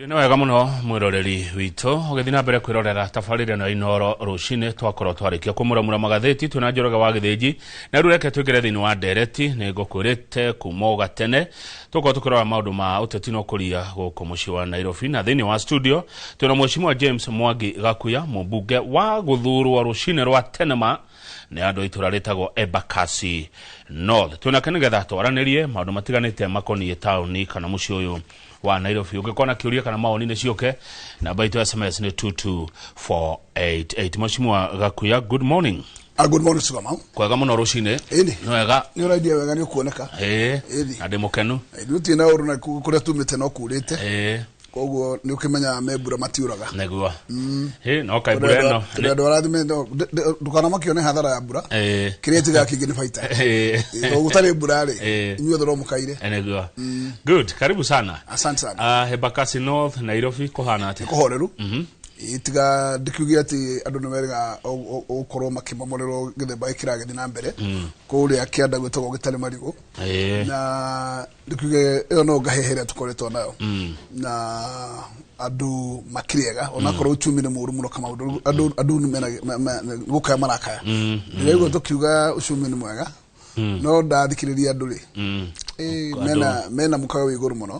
Nĩ wega mũno mwĩroreri witũ ũgĩthiĩ na mbere kwĩrorera tabarĩra ĩno ya Inooro rũcinĩ. Twakorwo twarĩkia kũmũramura magathĩti twĩna Njoroge wa Gĩthĩnji, na rĩu reke tũingĩre thĩinĩ wa ndereti. Nĩ ngũkwĩrĩte kuma o gatene tũkorwo tũkĩrora maũndũ ma ũteti na ũkũria gũkũ mũciĩ wa Nairobi, na thĩinĩ wa studio twĩna Mheshimiwa James Mwangi Gakuya, mũmbunge wa gũthurwo rũcinĩ rwa tene ma nĩ andũ a itũra rĩtagwo Embakasi North. Twĩnake nĩgetha twaranĩrie maũndũ matiganĩte makoniĩ taũni kana mũciĩ ũyũ wa Nairobi. Ũngĩkorwo na kĩũria kana mawoni nĩ ciũke, namba itũ ya SMS nĩ 22488. Mheshimiwa Gakuya, good morning. Ah, good morning, Sugamau. Kwega mũno rũcinĩ. Ĩni. Nĩ wega. Nĩ ũraindia wega, nĩ ũkuoneka. Ĩĩ. Ĩni. Na ndĩ mũkenu. Gũtirĩ na ũru na kũrĩa tumĩte no kurĩte. Ĩĩ. Koguo nĩ ũkĩmenyaga me mbura matiũraga. Nĩguo. Ĩĩ, no kaĩ mbura ĩno. Tondũ andũ arathime ndũkanamakio nĩ hathara ya mbura. Ĩĩ. Kĩrĩa tigaga kĩngĩ nĩ baita. Ĩĩ. Tondũ gũtarĩ mbura rĩ, Ĩĩ. inyuothe no mũkaire. Nĩguo. Good, karibu sana. Asante sana. Embakasi North, Nairobi kũhana atĩa? Kũhoreru. Ĩĩ, tiga ndikiuge atĩ andũ nĩ merĩga gũkorwo makĩmomorerwo gĩthemba gĩkĩ kĩragĩthiĩ na mbere kũrĩa kĩanda gwĩtagwo gĩtarĩ marigũ. Na ndikiuge ĩyo no ngahehe ĩrĩa tũkoretwo nayo na andũ makĩrĩega, onakorwo uchumi nĩ mũũru mũno kama andũ nĩ mena gũkaya marakaya. Ndĩraigua tũkiuga uchumi nĩ mwega, no ndathikĩrĩria andũ rĩ, Andũ- mena mũkayo wĩ igũrũ mũno.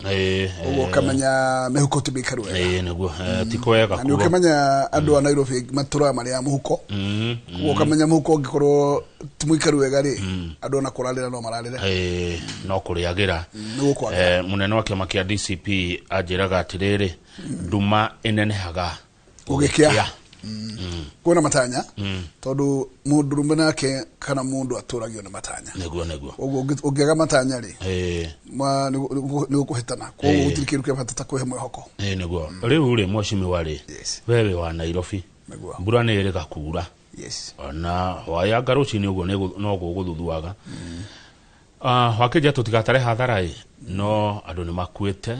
Ũguo ũkamenya mĩhuko ti mĩikaru wega. Ĩĩ, nĩguo. Ti kwega Na nĩ kuo. ũkĩmenya andũ a Nairobi matũraga marĩ a mũhuko. Ũguo ũkamenya mũhuko ũngĩkorwo ti mũikaru wega rĩ, andũ ona kũrarĩra no mararĩre. Ĩĩ, no kũrĩagĩra. Nĩ gũkwaga. Mũnene wa kĩama kĩa DCP anjĩraga atĩrĩrĩ, nduma ĩnenehaga gũgĩkĩa. Kwĩna matanya, tondũ mũndũrũme nake kana mũndũ atũragio nĩ matanya. Nĩguo. Ũguo ũngĩaga matanya rĩ, nĩ ũkũhĩtana. Koguo gũtirĩ kĩndũ kĩa bata ta kwĩhe mwĩhoko. Ĩĩ, nĩguo. Rĩu rĩ, mheshimiwa rĩ, Yes. we wĩ wa Nairobi. Nĩguo. Mbura nĩ ĩrĩga kura. Yes. Ona wayanga rũcinĩ ũguo no gũgũthuthuaga. Wakĩnja tũtigatare hathara ĩ, no andũ nĩ makuĩte,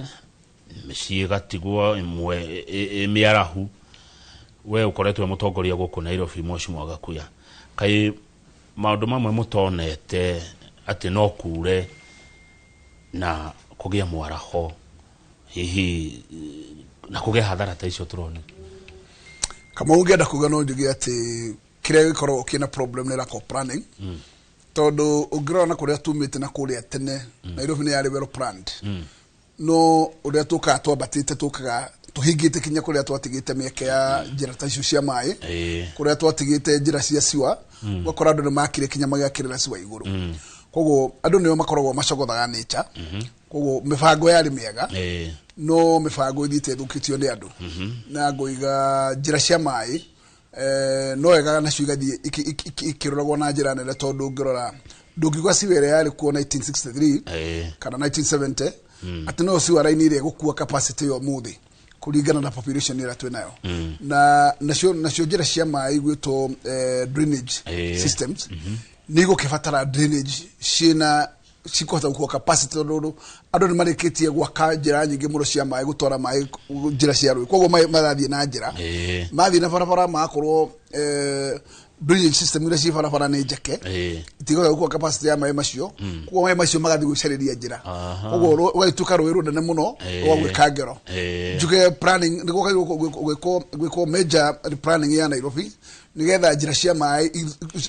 mĩciĩ ĩgatigwo ĩmwe ĩ mĩarahu. We ũkoretwo wĩ mũtongoria gũkũ Nairobi, Mheshimiwa Gakuya, kaĩ maũndũ mamwe mũtonete atĩ no kure na kũgĩe mwaraho hihi na kũgĩe hathara ta icio tũrona? Kama ũngĩenda kuga, no njuge atĩ kĩrĩa gĩkoragwo kĩna problem nĩ lack of planning, tondũ ũngĩrora na kũrĩa tumĩte na kũrĩa tene, Nairobi nĩ yarĩ well planned, no ũrĩa tũkaga twambatĩte, tũkaga tũhingĩte kinya kũrĩa twatigĩte mĩeke ya njĩra ta icio cia maĩ, kũrĩa twatigĩte njĩra cia ciwa, ũgakora andũ nĩ makire kinya magĩakĩrĩra ciwa igũrũ. Koguo andũ nĩo makoragwo macogothaga nature. Koguo mĩbango yarĩ mĩega, no mĩbango ĩthiĩte ĩthũkĩtio nĩ andũ. Na ngũiga njĩra cia maĩ, no wega nacio igathiĩ ikĩroragwo na njĩra nene, tondũ ũngĩrora ndũngiuga ciwa ĩrĩa yarĩ kuo 1963 kana 1970 atĩ no ciwa raini ĩrĩa ĩgũkua capacity ĩyo ũmũthĩ kũringana na population ĩrĩa twĩ nayo. Na nacio njĩra cia maĩ igwĩtwo drainage systems nĩ igũkĩbatara drainage ciĩna cikũhota gũkua capacity, tondũ andũ nĩ marĩkĩtie gwaka njĩra nyingĩ mũno cia maĩ, gũtwara maĩ njĩra cia rũĩ. Koguo maĩ marathiĩ na njĩra, mathiĩ na barabara, magakorwo drainage system iria ciĩ barabara nĩ njeke, itigũhota gũkua capacity ya maĩ macio. Koguo maĩ macio magathiĩ gwĩcarĩria njĩra. Koguo rũgagĩtuĩka rũĩ rũnene mũno rwa gwĩka ngero. Njuge planning nĩ gwakagĩrĩirwo gwĩkwo major planning ya Nairobi, nĩgetha njĩra cia maĩ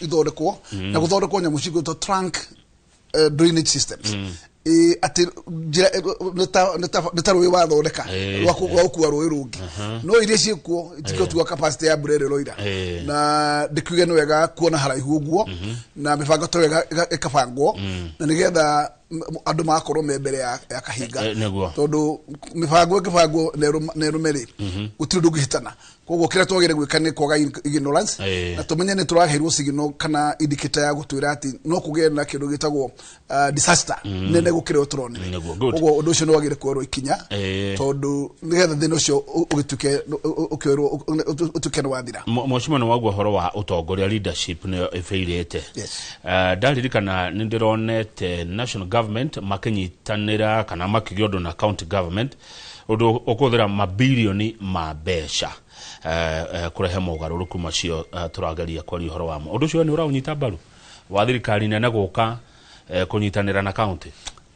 ithondekwo na gũthondekwo nyamũ cigwĩtwo trunk drainage systems. Atĩ njĩra nĩ ta rũĩ wathondeka rwa gũkua rũĩ rũngĩ, no iria ciĩkuo itikũtua capacity ya mbura ĩrĩa ĩroira. Na ndĩkiuge nĩ wega kuona haraihu ũguo na mĩbango ta ĩyo ĩkabangwo na nĩgetha andũ magakorwo me mbere ya kahinga. Nĩguo. Tondũ mĩbango ĩngĩbangwo na ĩrũme rĩ, gũtirĩ ũndũ ũngĩhĩtana. Koguo kĩrĩa twagĩrĩire gwĩka nĩ kwaga ignorance, na tũmenye nĩ tũraheirwo signal kana indicator ya gũtwĩra atĩ no kũgĩe na kĩndũ gĩtagwo disaster nene gũkĩra ũrĩa tũronire. Nĩguo, good. Koguo ũndũ ũcio nĩ wagĩrĩire kuoerwo ikinya, tondũ nĩgetha thĩna ũcio ũgĩtuĩke ũkĩoerwo ũtuĩke nĩ wathira. Mheshimiwa, nĩ waguo ũhoro wa ũtongoria, leadership nĩyo ĩbĩirĩte. Yes. Ndaririkana nĩ ndĩronete national government makĩnyitanĩra kana makĩgĩa ũndũ na county government, ũndũ ũkũhũthĩra mabilioni ma mbeca kũrehe mogarũrũku macio tũrageria kwaria ũhoro wamo. Ũndũ ũcio nĩ ũraũnyita mbaru wa thirikari nene gũka kũnyitanĩra na county?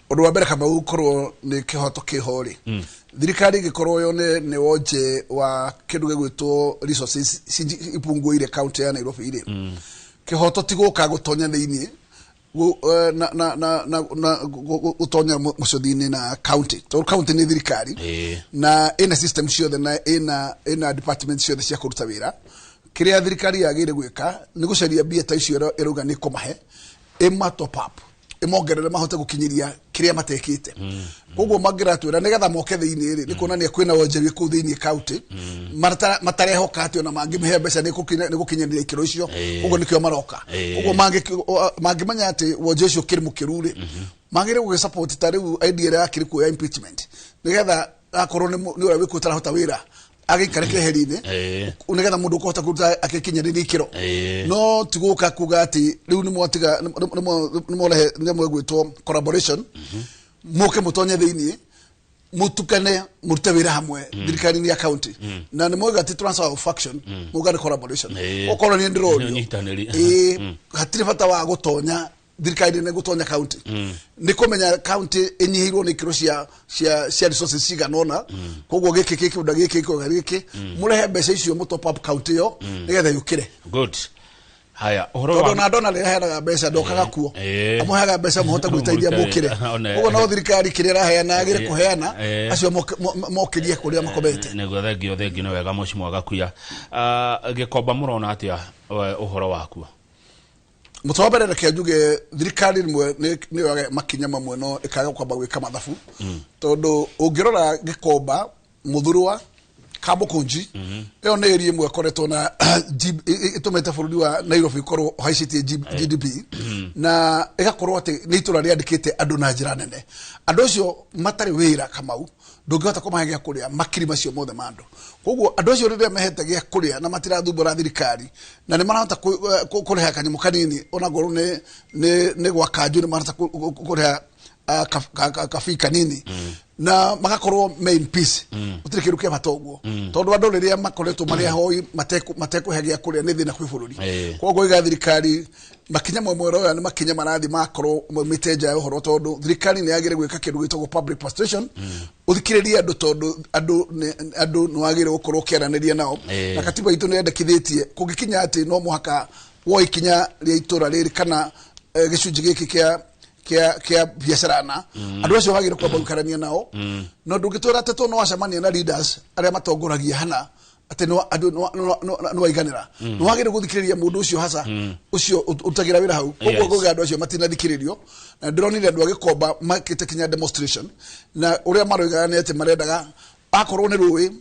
Ũndũ wa mbere Kamau korwo nĩ kĩhoto kĩho rĩ, thirikari ĩngĩkorwo yone nĩ wonje wa kĩndũ gĩgwĩtwo resources ipunguire county ya Nairobi rĩ, kĩhoto ti gũka gũtonya thĩiniĩ na gũtonya mũcothi-inĩ na county, tondũ county nĩ thirikari na ĩna system ciothe na ĩna department ciothe cia kũruta wĩra. Kĩrĩa thirikari yagĩrĩire gwĩka nĩ gũcaria mbia ta icio ĩrauga nĩ kũmahe, ĩma top up, ĩmongerere mahote gũkinyĩria kĩrĩa matekĩte. Koguo mangĩratwĩra nĩgetha moke thĩiniĩ rĩ, nĩ kuonania kwĩna wonje wĩ kũu thĩiniĩ county matarehoka atĩ ona mangĩmĩhe mbeca nĩ gũkinyanĩria ikĩro icio. Koguo nĩkĩo maroka. Koguo mangĩmenya atĩ wonje ũcio ũkĩrĩ mũkĩru rĩ, magĩrĩire gũgĩsupport ta rĩu idea ĩrĩa yakĩrĩ kuo ya impeachment, nĩgetha akorwo nĩ ũrĩa wĩ kũu ũtarahota wĩra agĩikare keheri-inĩ, nĩgetha mũndũ ũkũhota kũruta akĩkinyanĩria ikĩro. No ti gũka kuga atĩ rĩu nĩ mwatiga nĩ mwarehe nyamũ ĩgwĩtwo collaboration, mũke mũtonye thĩiniĩ mutukane murute wĩra hamwe thirikari-inĩ ya county. Na nĩ moiga ti transfer of faction, moiga nĩ collaboration. Okorwo nĩ ndĩrorio hatirĩ bata wa gũtonya thirikari nĩ gũtonya county, nĩ kũmenya county ĩnyihĩirwo nĩ ikĩro cia resources cigana ũna. Koguo gĩkĩ gĩkĩ gĩkĩ gĩkĩ gĩkĩ mũrehe mbeca icio mũ top up county ĩyo nĩgetha yũkĩre. Good. Haya, ũhoro wa na ndona rĩrĩa aheanaga mbeca ndokaga kuo, amũheaga mbeca mũhote gwĩteithia mũkĩre. Koguo no thirikari kĩrĩa ĩraheana yagĩrĩire kũheana acio mokĩrie kũrĩa makomete. Nĩguo, thengio thengio, nĩ wega mũcimo gakuya. Gĩkomba mũrona atĩa ũhoro wakuo? Mũtwe wa mbere reke njuge thirikari rĩmwe nĩ yoyaga makinya mamwe no ĩkaga kwamba gwĩka mathabu, tondũ ũngĩrora Gĩkomba, Mũthurwa, Kamukunji, ĩyo nĩ area ĩmwe ĩkoretwo na ĩtũmĩte bũrũri wa Nairobi ũkorwo ũhaicĩtie GDP, na ĩgakorwo atĩ nĩ itũra rĩandĩkĩte andũ na njĩra nene. Andũ acio matarĩ wĩra Kamau, ndũngĩhota kũmahe gĩa kũrĩa makiri macio mothe ma andũ. Koguo andũ acio rĩrĩa mehete gĩa kũrĩa na matirathubũra thirikari na nĩ marahota kũrĩha kanyamũ kanini, ona ngorwo nĩ gwa kanjũ, nĩ marahota kũrĩha kabii kanini na magakorwo me in peace. Gũtirĩ kĩndũ kĩa bata ũguo, tondũ andũ rĩrĩa makoretwo marĩ ahoi matekũhe gĩa kũrĩa nĩ thĩna kwĩ bũrũri. Koguo iga thirikari makinya mamwe ũroya nĩ makinya marathiĩ makorwo maumĩte nja ya ũhoro, tondũ thirikari nĩ yagĩrĩire gwĩka kĩndũ gĩtagwo public participation, ũthikĩrĩrie andũ, tondũ andũ nĩ wagĩrĩire gũkorwo ũkĩaranĩria nao. Na katiba itũ nĩ yendekithĩtie kũngĩkinya atĩ no mũhaka woe ikinya rĩa itũra rĩrĩ kana gĩcunjĩ gĩkĩ kĩa biacara na andũ acio wagĩrĩire kwamba gũikarania nao. No ndũngĩtwĩra atĩ tondũ nĩwacemania na leaders arĩa matongoragia hana atĩ andũ nĩ waiganĩra. Nĩ wagĩrĩire gũthikĩrĩria mũndũ ũcio hasa ũcio ũrutagĩra wĩra hau. Koguo ngauga andũ acio matinathikĩrĩrio, na ndĩronire andũ a Gĩkomba makĩte kinya demonstration, na ũrĩa maroigaga nĩ atĩ marendaga akorwo nĩ rũĩ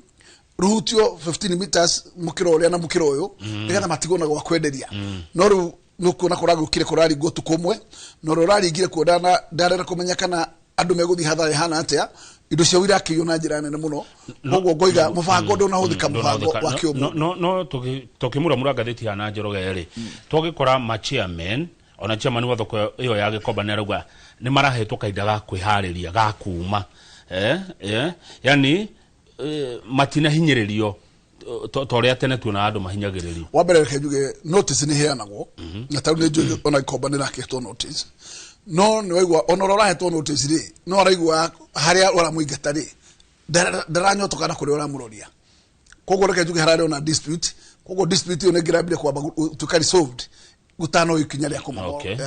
ruhutio 15 meters mũkĩra ũrĩa na mũkĩra ũyũ, nĩgetha matigwo na gwa kwenderia. No rĩu nĩũkuona kũragũkire kũraringwo ũtukũ ũmwe, na ũrĩa ũraringire kuo ndarenda kũmenya kana andũ megũthiĩ hathara ĩhana atĩa. Indo ciao irakĩiywo na njĩra nene mũno. Koguo ngoiga mũbango ndũnahũthĩka, mũbango wa kĩũmũndũ. No tũkĩmuramura ngathĩti ya na Njoroge rĩ, twagĩkora ma chairman, ona chairman wa thoko ĩyo ya Gĩkomba nĩ arauga nĩ marahetwo kahinda ga kwĩharĩria ga kuma, yani matinahinyĩrĩrio ta ũrĩa tene tuonaga andũ mahinyagĩrĩrio. Wa mbere reke njuge notice nĩ iheanagwo, na tarĩu nĩ njũĩ ona Gĩkomba nĩ ĩrakĩhetwo notice, no nĩ waigua ona ũrĩa ũrahetwo notice rĩ, no araigua harĩa ũramũingata rĩ ndaranyotoka na kũrĩa ũramũroria. Koguo reke njuge hararĩ ona dispute. Koguo dispute ĩyo nĩ ĩngĩrambire kwamba gũtuĩka resolved gũtanoyo ikinya rĩa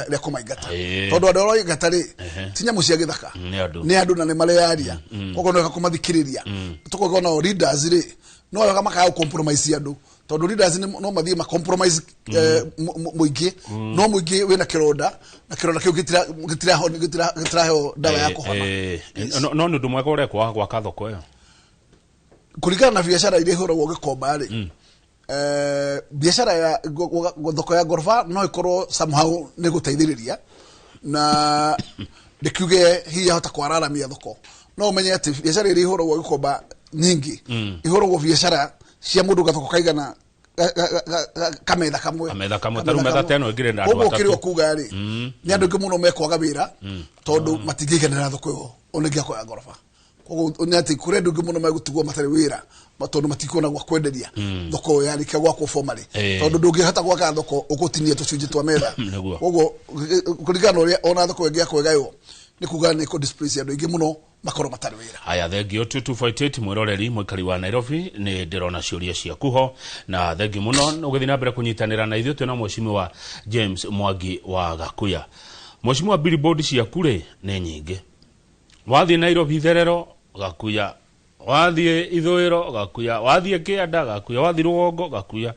rĩa kũmaingata, tondũ andũ arĩa ũraingata rĩ ti nyamũ cia gĩthaka, nĩ andũ na nĩ mareyaria. Koguo no wega kũmathikĩrĩria. Tũkoiga ona leaders rĩ, no wega makaga compromise andũ, tondũ leaders no mathiĩ ma compromise mũingĩ, no mũingĩ wĩna kĩronda na kĩronda kĩu gĩtiraheo ndawa ya kũhona. No nĩ ũndũ mwega ũrekwo wa gwaka thoko ĩyo kũringana na biacara iria ihũragwo Gĩkomba rĩ. Biacara ya thoko ya ngoroba no ĩkorwo somehow nĩ gũteithĩrĩria, na ndĩkiuge hihi yahota kwararamia thoko. No ũmenye atĩ biacara iria ihũragwo Gĩkomba nyingĩ ihũragwo biacara cia mũndũ gathoko kaigana kametha kamwe. Kametha kamwe, tarĩu metha ta ĩno ĩngĩrĩ na andũ Koguo atatũ. Kĩrĩa ũkuga rĩ, nĩ andũ aingĩ mũno mekwaga wĩra tondũ matingĩiganĩra thoko ĩyo ona ĩngĩakwo ya ngoroba. Koguo nĩ atĩ kũrĩ andũ aingĩ mũno megũtigwo matarĩ wĩra tondũ matikuona gwa kwenderia thoko ĩyo yarĩkia gwakwo formally, tondũ ndũngĩhota gwaka thoko ũgũtinia tũcunjĩ twa metha. Koguo kũringana na ũrĩa ona thoko ĩngĩakwo ĩgaywo, Nĩ kuga nĩ kũ displace andũ aingĩ mũno makorwo matarĩ wĩra. Haya, thengio 2248 mwiroreri mwikari wa Nairobi, nĩ ndĩrona ciũria ciaku ho na thengio mũno ũgĩthiĩ na mbere kũnyitanĩra na ithuĩ. Twĩna Mheshimiwa James Mwangi wa Gakuya. Mheshimiwa, billboard ciaku rĩ nĩ nyingĩ. Wathiĩ Nairobi itherero, Gakuya; wathiĩ ithũĩro, Gakuya; wathiĩ kĩanda, Gakuya; wathiĩ rũgongo, Gakuya.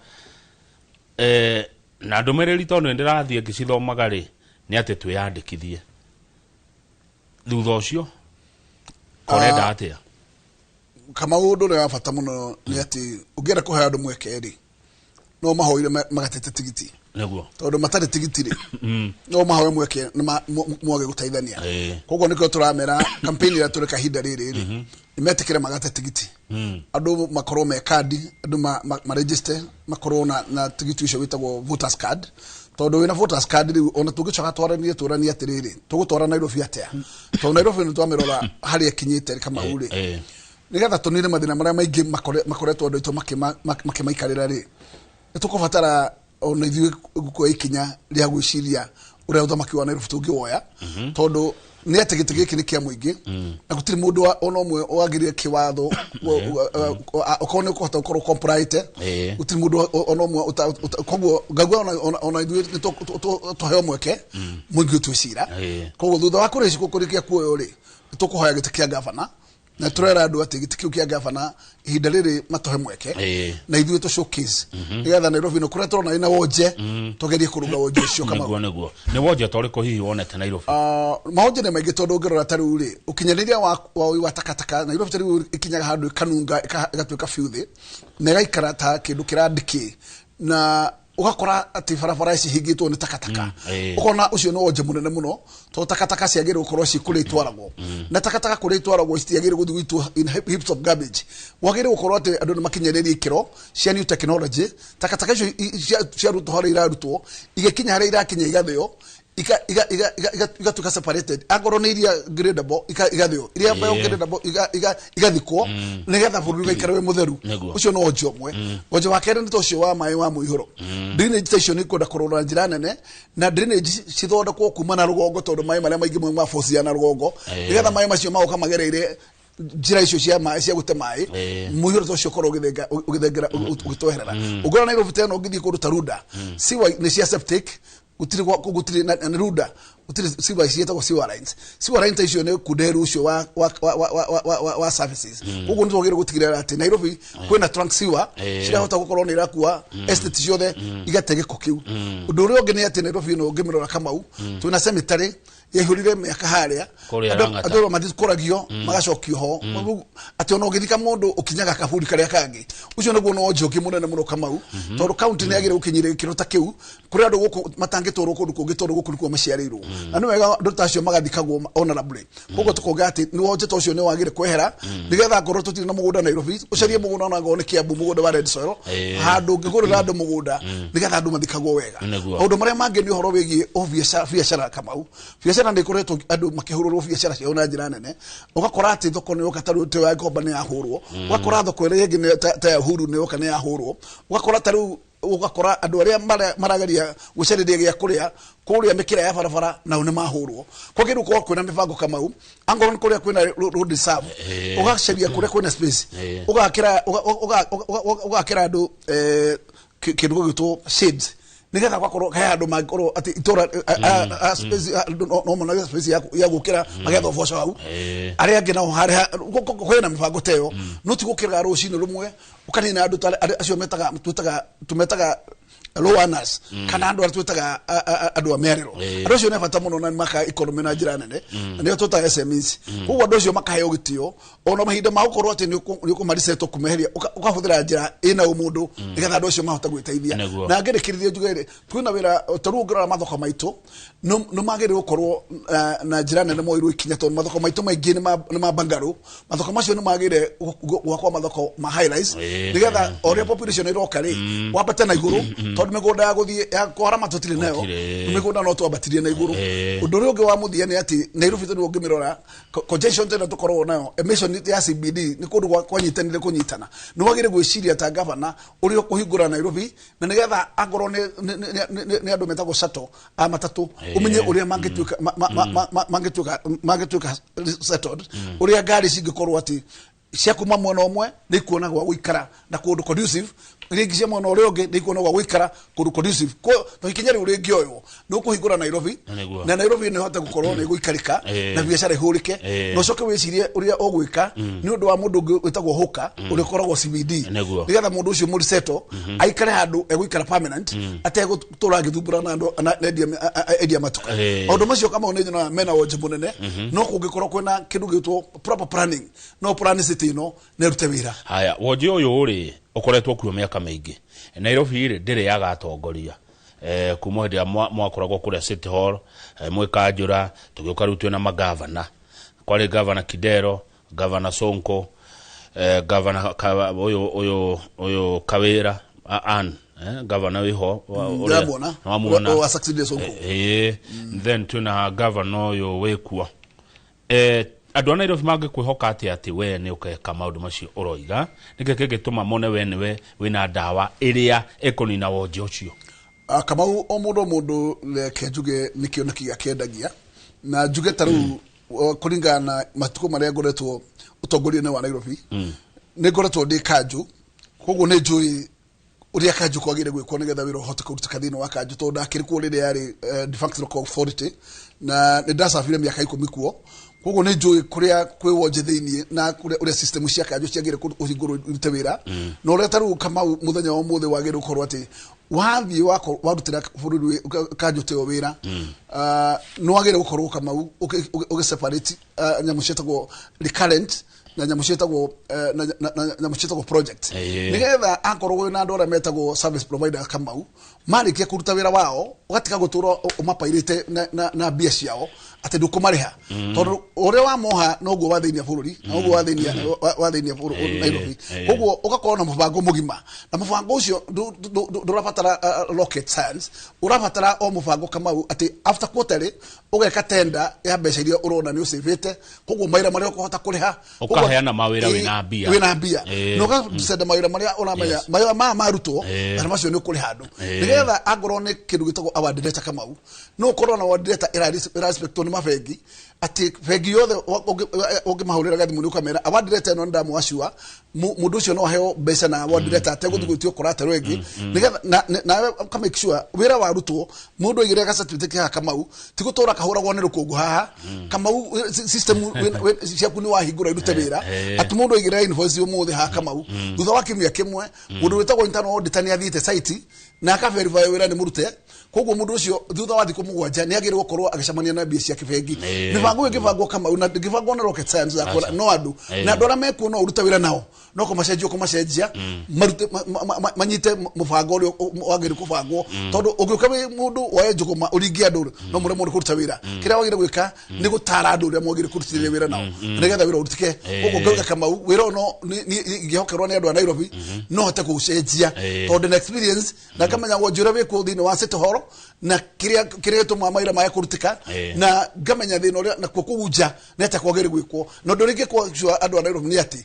Na ndũmĩrĩri tondũ nĩ ndĩrathiĩ ngĩcithomaga rĩ, nĩ atĩ twĩyandĩkithie. Thutha ũcio korenda atĩa? Kamau, ũndũ ũrĩa wa bata mũno nĩ atĩ ũngĩenda kũhe andũ mweke rĩ, no mahoire magatete tigiti. Tondũ matarĩ tigiti rĩ, no mahoe mweke na mwage gũteithania. Koguo nĩkĩo tũramera campaign ĩrĩa tũreka ihinda rĩrĩ rĩ, nĩ metĩkĩre magate tigiti, andũ makorwo me kandi, andũ ma register, makorwo na tigiti ũcio wĩtagwo voters card. Tondũ wĩna voters card rĩu, ona tũngĩcoka twaranie tũranie atĩrĩrĩ, tũgũtwara Nairobi atĩa? Tondũ Nairobi nĩ twamĩrora harĩa ĩkinyĩte, Kamau rĩ, nĩgetha tũnine mathĩna marĩa maingĩ makoretwo andũ aitũ makĩmaikarĩra rĩ, nĩ tũkũbatara ona ithuĩ kuoya ikinya rĩa gwĩciria ũrĩa ũthamaki wa Nairobi tũngĩwoya, tondũ nĩ atĩ gĩtĩ gĩkĩ nĩ kĩa mũingĩ na gũtirĩ mũndũ ona ũmwe wagĩrĩire kĩwatho okorwo nĩ ũkũhota gũkorwo compliant. Gũtirĩ mũndũ ona ũmwe koguo ngaigua ona ithuĩ nĩ tũheo mweke mũingĩ ũtue cira. Koguo thutha wa kũrĩkia kuoywo rĩ, nĩ tũkũhoya gĩtĩ kĩa gavana, na tũrera andũ atĩ gĩtĩ kĩu kĩa gavana ihinda rĩrĩ matũhe mweke na ithuĩ tũ showcase, nĩgetha Nairobi ĩno kũrĩa tũrona ĩna wonje, tũgerie kũrũnga wonje ũcio, Kamau. Nĩguo nĩ wonje ta ũrĩkũ hihi wonete Nairobi? Maonje nĩ maingĩ, tondũ ũngĩrora ta rĩu rĩ, ũkinyanĩria wa ũi wa takataka Nairobi ta rĩu ĩkinyaga handũ ĩkanunga, ĩgatuĩka filthy na ĩgaikara ta kĩndũ kĩrandĩkĩ, na ũgakora atĩ barabara cihingĩtwo nĩ takataka. Ũkona ũcio nĩ wonje mũnene mũno, tondũ takataka ciagĩrĩirwo gũkorwo ci kũrĩa itwaragwo, na takataka kũrĩa itwaragwo citiagĩrĩirwo gũthiĩ gũitwo in heaps of garbage. Wagĩrĩirwo gũkorwo atĩ andũ nĩ makinyanĩrie ikĩro cia new technology. Takataka icio ciarutwo harĩa irarutwo, igĩkinya harĩa irakinya, igathĩo, igatuĩka separated. Angorwo nĩ iria gradable, igathĩo, iria biodegradable igathikwo, nĩgetha bũrũri ũgaikara wĩ mũtheru. Ũcio nĩ wonje ũmwe. Wonje wa kerĩ nĩ ta ũcio wa maĩ wa mũihũro. Drainage ta icio nĩ ikwenda kũrorwo na njĩra nene, na drainage cithondekwo kuma na rũgongo, tondũ maĩ marĩa maingĩ mauma force ya na rũgongo, nĩgetha maĩ macio magoka magereire njĩra icio cia maĩ cia gũte maĩ, mũihũro ta ũcio ũkorwo ũgĩthengera ũgĩtweherera. Ũngĩrora Nairobi ta ĩno, ũngĩthiĩ kũndũ ta Runda, sewer nĩ cia septic, gũtirĩ gũtirĩ na Runda gũtirĩ sewer ciĩtagwo sewer lines. Sewer lines ta icio nĩ kunderu ũcio wa services. Koguo nĩ twagĩrĩirwo gũtigĩrĩra atĩ Nairobi kwĩna trunk sewer cirahota gũkorwo nĩ irakua estate ciothe, igate gĩko kĩu. Ũndũ ũrĩa ũngĩ nĩ atĩ Nairobi ĩno ũngĩmĩrora, Kamau, twĩna cemetery yaihũrire mĩaka harĩa. Kũrĩa Andũ Lang'ata. andũ matikũragio magacokio ho. Rĩu atĩ ona ũngĩthika mũndũ ũkinyaga kaburi karĩa kangĩ. Ũcio nĩguo no wonje ũngĩ mũnene mũno, Kamau, tondũ kaunti nĩ yagĩrĩire gũkinyĩra gĩkĩro ta kĩu kũrĩa andũ gũkũ matangĩtwarwo kũndũ kũngĩ, tondũ gũkũ nĩkuo maciarĩirwo, na nĩ wega andũ ta acio magathikagwo honorably. Koguo tũkauga atĩ nĩ wonje ta ũcio nĩ wagĩrĩire kwehera, nĩgetha ngorwo tũtirĩ na mũgũnda Nairobi, ũcarie mũgũnda ona ngorwo nĩ Kiambu, mũgũnda wa red soil, handũ ũngĩgũrĩra andũ mũgũnda nĩgetha andũ mathikagwo wega. Maũndũ marĩa mangĩ nĩ ũhoro wĩgiĩ o biacara. Biacara, Kamau, biacara nĩ ikoretwo andũ makĩhũrũrwo biacara ciao na njĩra nene. Ũgakora atĩ thoko nĩ yoka, ta rĩu ta ya Ngomba nĩ yahũrwo, ũgakora thoko ĩrĩa ĩngĩ ta ya Uhuru nĩ yoka nĩ yahũrwo, ũgakora ta rĩu ũgakora andũ arĩa marageria gũcarĩria gĩa kũrĩa kũrĩa mĩkĩra ya barabara nao nĩ mahũrwo. Kwagĩrĩirwo gũkorwo kwĩna mĩbango, Kamau, angorwo nĩ kũrĩa kwĩna road reserve, ũgacaria kũrĩa kwĩna space, ũgakĩra andũ kĩndũ gĩgwĩtwo shades, nigetha gwakorwo he handũ mangĩkorwo atĩ itũra space, andũ no monage space ya gũkĩra magetha ũboco hau. Arĩa angĩ nao harĩa kwĩna mĩbango ta ĩyo, no ti gũkĩraga rũcinĩ rũmwe ũkanina andũ ta acio metaga twĩtaga tũmetaga low earners, kana andũ arĩa twĩtaga andũ a mĩarĩro. Andũ acio nĩ bata mũno na nĩ maka economy na njĩra nene, na nĩo twĩtaga SMEs. Koguo andũ acio makaheo gĩtĩo ona mahinda ma gũkorwo atĩ nĩ ũkũmarisetwo kũmeheria, ũkahũthĩra njĩra ĩna ũmũndũ nĩgetha andũ acio mahote gwĩteithia. Na ngĩrĩkĩrĩria njuge rĩ, twĩna wĩra ta rĩu ũngĩrora mathoko maitũ nĩ magĩrĩirwo gũkorwo na njĩra nene moirwo ikinya, tondũ mathoko maitũ maingĩ nĩ ma bangarũ. Mathoko macio nĩ magĩrĩire gwakwo mathoko ma high rise, nĩgetha o ũrĩa population ĩroka rĩ, wambate na igũrũ. Tondũ mĩgũnda ya gũthiĩ ya kwarama tũtirĩ nayo. Gũtirĩ. Mĩgũnda no twambatirie na igũrũ. Ũndũ ũrĩa ũngĩ wa mũthia nĩ atĩ Nairobi tondũ ũngĩmĩrora congestion tena tũkoragwo nayo, emission ya CBD nĩ kũndũ kwanyitanire kũnyitana. Nĩ wagĩrĩire gwĩciria ta gavana ũrĩa ũkũhingũra Nairobi na nĩgetha angorwo nĩ andũ metagwo shuttle a matatũ, ũmenye ũrĩa mangĩtuĩka mangĩtuĩka settled, ũrĩa ngari cingĩkorwo atĩ cia kuma mwena ũmwe nĩ ikuona gwa gũikara na kũndũ conducive, iria ingĩ cia mwena ũrĩa ũngĩ nĩ ikuona gwa gũikara kũndũ conducive. To ikinya rĩu rĩngĩoywo nĩ ũkũhingũra Nairobi na Nairobi nĩ ĩhote gũkorwo nĩ ĩgũikarĩka na biacara ĩhũrĩke, na ũcoke wĩcirie ũrĩa ũgwĩka nĩ ũndũ wa mũndũ ũngĩ wĩtagwo hũka ũrĩa ũkoragwo CBD, nĩgetha mũndũ ũcio mũriseto aikare handũ egũikara permanent ategũtũra agĩthumbũra na andũ na endia matuka. Maũndũ macio Kamau nĩ nyonaga mena wonje mũnene, no kũngĩkorwo kwĩna kĩndũ gĩtwo proper planning, no plan city ĩno na ĩrute wĩra. Haya, wonje ũyũ rĩ ũkoretwo kuo mĩaka mĩingĩ. Nairobi rĩ ndĩrĩ yaga atongoria kuma hĩndĩ ĩrĩa mwakoragwo kũrĩa City Hall, mwĩ kanjũra, tũgĩũka rĩu twĩna magavana. Kwarĩ gavana Kidero, gavana Sonko, gavana ũyũ Kawĩra, Ann, gavana wĩho Ndĩramuona. Nĩwamuona? Wa succeed Sonko. Then twĩna gavana ũyũ wĩkuo. Andũ a Nairobi mangĩkwĩhoka atĩa atĩ we nĩ ũgeka maũndũ macio ũroiga? Nĩkĩ kĩngĩtũma mone we nĩwe wĩna ndawa ĩrĩa ĩkũnina wonje ũcio? Kamau, o mũndũ o mũndũ reke njuge nĩ kĩoneki gĩake endagia, na njuge ta rĩu kũringana na matukũ marĩa ngoretwo ũtongoria-inĩ wa Nairobi, nĩ ngoretwo ndĩ kanjũ, koguo nĩ njũĩ ũrĩa kanjũ kwagĩrĩire gwĩkwo nĩgetha wĩra ũhote kũrutĩka thĩinĩ wa kanjũ, tondũ ndakĩrĩ kuo rĩrĩa yarĩ defunct local authority na nĩ ndacabire mĩaka 10 kuo, koguo nĩ njũĩ kũrĩa kwĩ wonje thĩinĩ na kũrĩa ũrĩa system cia kanjũ ciagĩrĩire kũhingũrwo irute wĩra, na ũrĩa ta rĩu Kamau mũthenya wa ũmũthĩ wagĩrĩire gũkorwo atĩ wathiĩ warutĩra bũrũri kanjũ ta ĩyo wĩra, nĩ wagĩrĩire gũkorwo Kamau ũgĩ separate nyamũ ciĩtagwo recurrent na nyamũ ciĩtagwo na nyamũ ciĩtagwo project, nĩgetha akorwo wĩna andũ arĩa metagwo service provider Kamau, marĩkia kũruta wĩra wao ũgatiga gũtũra ũmapairĩte na mbia ciao atĩ ndũkũmarĩha, tondũ ũrĩa wamoha noguo wathĩnia bũrũri na noguo wathĩnia bũrũri Nairobi. Koguo ũgakorwo na mũbango mũgima, na mũbango ũcio ndũrabatara rocket science, ũrabatara o mũbango Kamau atĩ after quarterly ũgeka tender ya mbeca iria ũrona nĩ ũcĩvĩte, koguo mawĩra marĩa ũkũhota kũrĩha. Ũkaheana mawĩra wĩna mbia. Wĩna mbia na ũgacenda mawĩra marĩa ũramenya mawĩra maya marutwo na macio nĩ ũkũrĩha andũ, nĩgetha angorwo nĩ kĩndũ gĩtagwo award letter Kamau, no ũkorwo na award letter ĩrarespectwo nĩ mabengi, atĩ bengi yothe ũngĩmahũrĩra gathimũ nĩ ũkamera award letter ĩno nĩ ndamwacua, mũndũ ũcio no aheo mbeca na award letter ategũthiĩ gwĩtio collateral ĩngĩ, nĩgetha nawe ũka make sure wĩra warutwo mũndũ aigĩrĩra ga certificate haha Kamau, ti gũtũra kahũragwo nĩ rũkũngũ haha Kamau. System ciaku nĩ wahingũra irute wĩra, atĩ mũndũ aigĩrĩra invoice ũmũthĩ haha Kamau, thutha wa kiumia kĩmwe mũndũ wĩtagwo internal auditor nĩ athiĩte site na aka verify wĩra nĩ mũrute, koguo mũndũ ũcio thutha wa thikũ 7 nĩ agĩrĩirwo gũkorwo agĩcemania na mbia ciake bengi. Mĩbango ĩyo ĩngĩbangwo Kamau na ndĩngĩbangwo na rocket science ya kuona no andũ na andũ arĩa mekuo no ũrute wĩra nao no kũmacenjia ũkũmacenjia marute manyite mũbango ũrĩa wagĩrĩire kũbangwo, tondũ ũngĩũka wĩ mũndũ woe njũgũma ũringie andũ no mũremwo nĩ kũruta wĩra. Kĩrĩa wagĩrĩire gwĩka nĩ gũtara andũ ũrĩa mwagĩrĩire kũrutithania wĩra nao nĩgetha wĩra ũrutĩke. Koguo ngauga Kamau, wĩra ũyũ no ingĩhokerwo nĩ andũ a Nairobi no hote kũũcenjia, tondũ ndĩna experience na ngamenya wonje ũrĩa wĩkuo thĩinĩ wa City Hall na kĩrĩa gĩtũmaga mawĩra mage kũrutĩka, na ngamenya thĩna ũrĩa nakuo kũu nja nĩ atĩa kwagĩrĩire gwĩkwo. Na ũndũ ũrĩa ingĩkwo andũ a Nairobi nĩ atĩ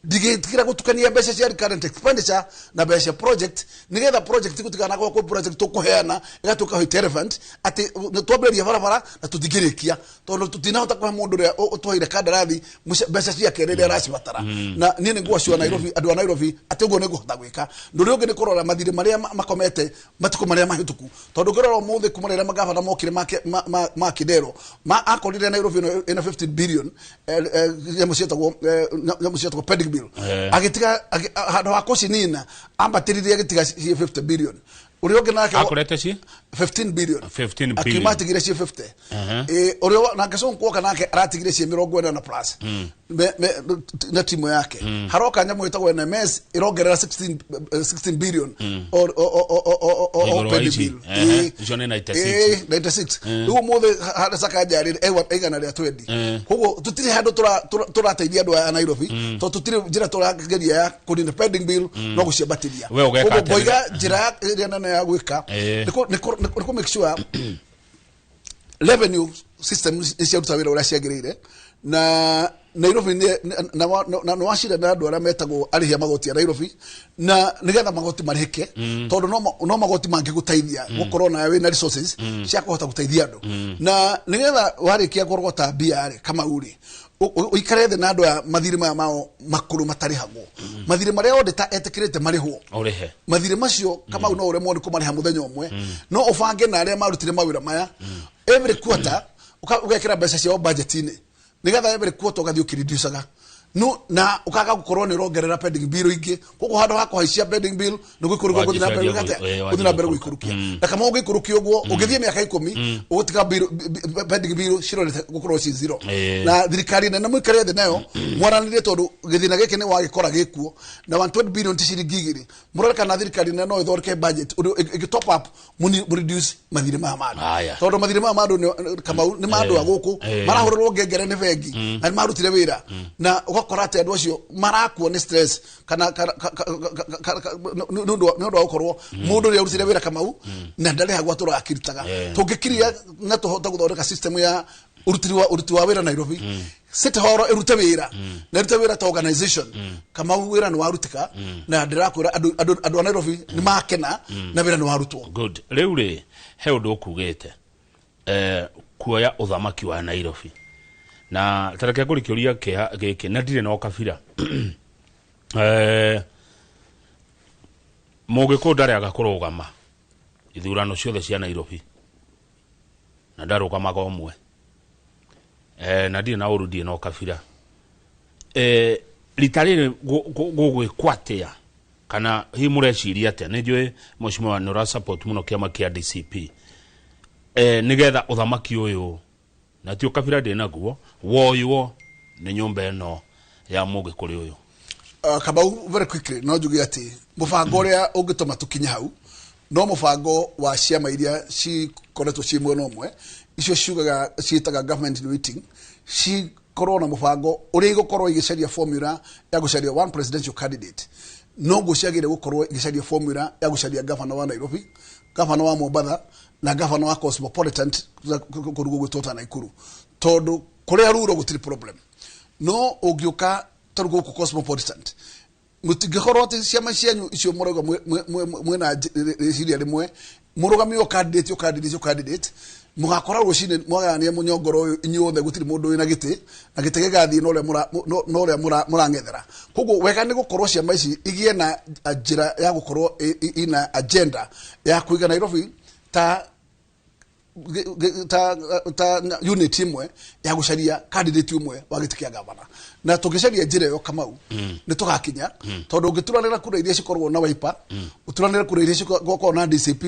ndigĩtigĩra gũtukania mbeca cia recurrent expenditure na mbeca cia project, nĩgetha project gũtigana kwa project tũkũheana ĩgatuĩka white elephant, atĩ nĩ twambĩrĩria barabara na tũtingĩrĩkia tondũ tũtinahota kũhe mũndũ ũrĩa ũtũheire kandarathi mbeca ciake rĩrĩa aracibatara. Na niĩ nĩ ngwaciwa Nairobi, andũ a Nairobi, atĩ ũguo nĩ ngũhota gwĩka. Ũndũ ũrĩa ũngĩ nĩ kũrora mathirĩ marĩa makomete matukũ marĩa mahĩtũku, tondũ ũngĩrora ũmũthĩ kuma rĩrĩa magavana mokire ma Kidero ma akorire Nairobi ĩno ĩna 15 billion nyamũ ciĩtagwo pending bill. Agĩtiga handũ ha kũcinina ambatĩririe agĩtiga ciĩ 50 billion. Ũrĩa ũngĩ nake Akorete ci 15 billion. 15 billion. Akiuma atigire ciĩ 50. Ũrĩa nake Sonko oka nake aratigire ciĩ 40 na plus. na timu yake. Haroka nyamũ ĩtagwo NMS ĩrongerera 16 billion o pending bill. Icio nĩ 96. 96. Rĩu ũmũthĩ harĩa Sakaja arĩ igana rĩa 20. Koguo tũtirĩ handũ tũrateithia andũ aya a Nairobi, tondũ tũtirĩ njĩra tũrageria ya kũnina pending bill no gũciambatĩria. Koguo ngoiga njĩra ĩrĩa nene ya gwĩka nĩ kũ make sure revenue system nĩ ciaruta wĩra ũrĩa ciagĩrĩire, na Nairobi na wacira na andũ arĩa metagwo arĩhi a magoti a Nairobi, na nĩgetha magoti marĩhĩke, tondũ no magoti mangĩgũteithia gũkorwo nawe wĩna resources cia kũhota gũteithia andũ. Na nĩgetha warĩkia kũrogota mbia rĩ, Kamau rĩ, ũikare thĩ na andũ aya mathirĩ maya mao makũrũ matarĩhagwo, mathirĩ marĩa auditor etĩkĩrĩte marĩhwo, ũrĩhe mathirĩ macio Kamau no ũremwo nĩ kũmarĩha mũthenya ũmwe, no ũbange na arĩa marutire mawĩra maya every quarter ũgekĩra mbeca ciao budget-inĩ, nĩgetha every quarter ũgathiĩ ũkĩreducaga no na ũkaga gũkorwo nĩ ũrongerera pending bill ingĩ. Koguo handũ ha kũhaicia pending bill nĩ gũikũrũka gũthiĩ na mbere gũthiĩ na mbere gũikũrũkia. Na kama ũngĩikũrũkia ũguo ũngĩthiĩ mĩaka 10 ũgũtiga pending bill cirorete gũkorwo ci zero. Na thirikari nene mũikare thĩ nayo mwaranĩrie, tondũ gĩthĩna gĩkĩ nĩ wagĩkora gĩkuo na 120 billion ti ciringi igĩrĩ. Mũrore kana thirikari nene no ĩthondeke budget ũndũ ĩngĩ top up mũreduce mathirĩ maya ma andũ, tondũ mathirĩ maya ma andũ Kamau nĩ ma andũ a gũkũ marahũrĩrwo ngengere nĩ bengi na nĩ marutire wĩra, na ũgakora atĩ andũ acio marakuo nĩ stress kana nĩ ũndũ wa gũkorwo mũndũ ũrĩa ũrutire wĩra Kamau na ndarĩhagwo atũraga akĩrutaga. Tũngĩkiria na tũhote gũthondeka system ya ũruti wa wĩra Nairobi, City Hall ĩrute wĩra na ĩrute wĩra ta organization, Kamau wĩra nĩ warutĩka, na ndĩrakwĩra andũ a Nairobi nĩ makena na wĩra nĩ warutwo. Good. Rĩu rĩ, he ũndũ ũkugĩte kuoya ũthamaki wa Nairobi, na tareke ngũri kĩũria gĩkĩ na ndirĩ na ũkabira. Mũgĩkũyũ ndarĩaga kũrũgama ithurano ciothe cia Nairobi, na ndarũgamaga ũmwe, na ndirĩ na ũru, ndirĩ na ũkabira. Rita rĩrĩ gũgwĩkwo atĩa, kana hihi mũreciria atĩa? Nĩ njũĩ mheshimiwa nĩ ũra support mũno kĩama kĩa DCP, nĩgetha ũthamaki ũyũ na ti ũkabira ndĩ naguo woywo nĩ nyũmba ĩno ya mũgĩkũyũ ũyũ. Kamau, very quickly no njuge atĩ mũbango ũrĩa ũngĩtũma tũkinye hau no mũbango wa ciama iria cikoretwo ciĩ mwena ũmwe, icio ciugaga ciĩtaga government in waiting, cikorwo na mũbango ũrĩa igũkorwo igĩcaria formula ya gũcaria one presidential candidate. No nguo ciagĩrĩire gũkorwo igĩcaria formula ya gũcaria governor wa Nairobi, governor wa Mombatha na governor wa Cosmopolitan kũndũ gũgwĩtwo ta Nakuru, tondũ kũrĩa rural gũtirĩ problem. No ũngĩũka tarĩu gũkũ Cosmopolitan, mũtingĩkorwo atĩ ciama cianyu icio mũrauga mwĩna rĩciria rĩmwe, mũrũgamie o candidate o candidate o candidate, mũgakora rũcinĩ mwagayania mũnyongoro ũyũ inyuothe, gũtirĩ mũndũ wĩna gĩtĩ, na gĩtĩ gĩgathiĩ na ũrĩa mũrang'ethera. Koguo wega nĩ gũkorwo ciama ici igĩe na njĩra ya gũkorwo ina agenda ya kũiga Nairobi ta unit ĩmwe ya gũcaria candidate ũmwe wa gĩtĩ kĩa gavana. Na tũngĩcaria njĩra ĩyo Kamau nĩ tũgakinya, tondũ ũngĩturanĩra kura iria cikoragwo na Wiper, ũturanĩre kura iria cikoragwo na DCP,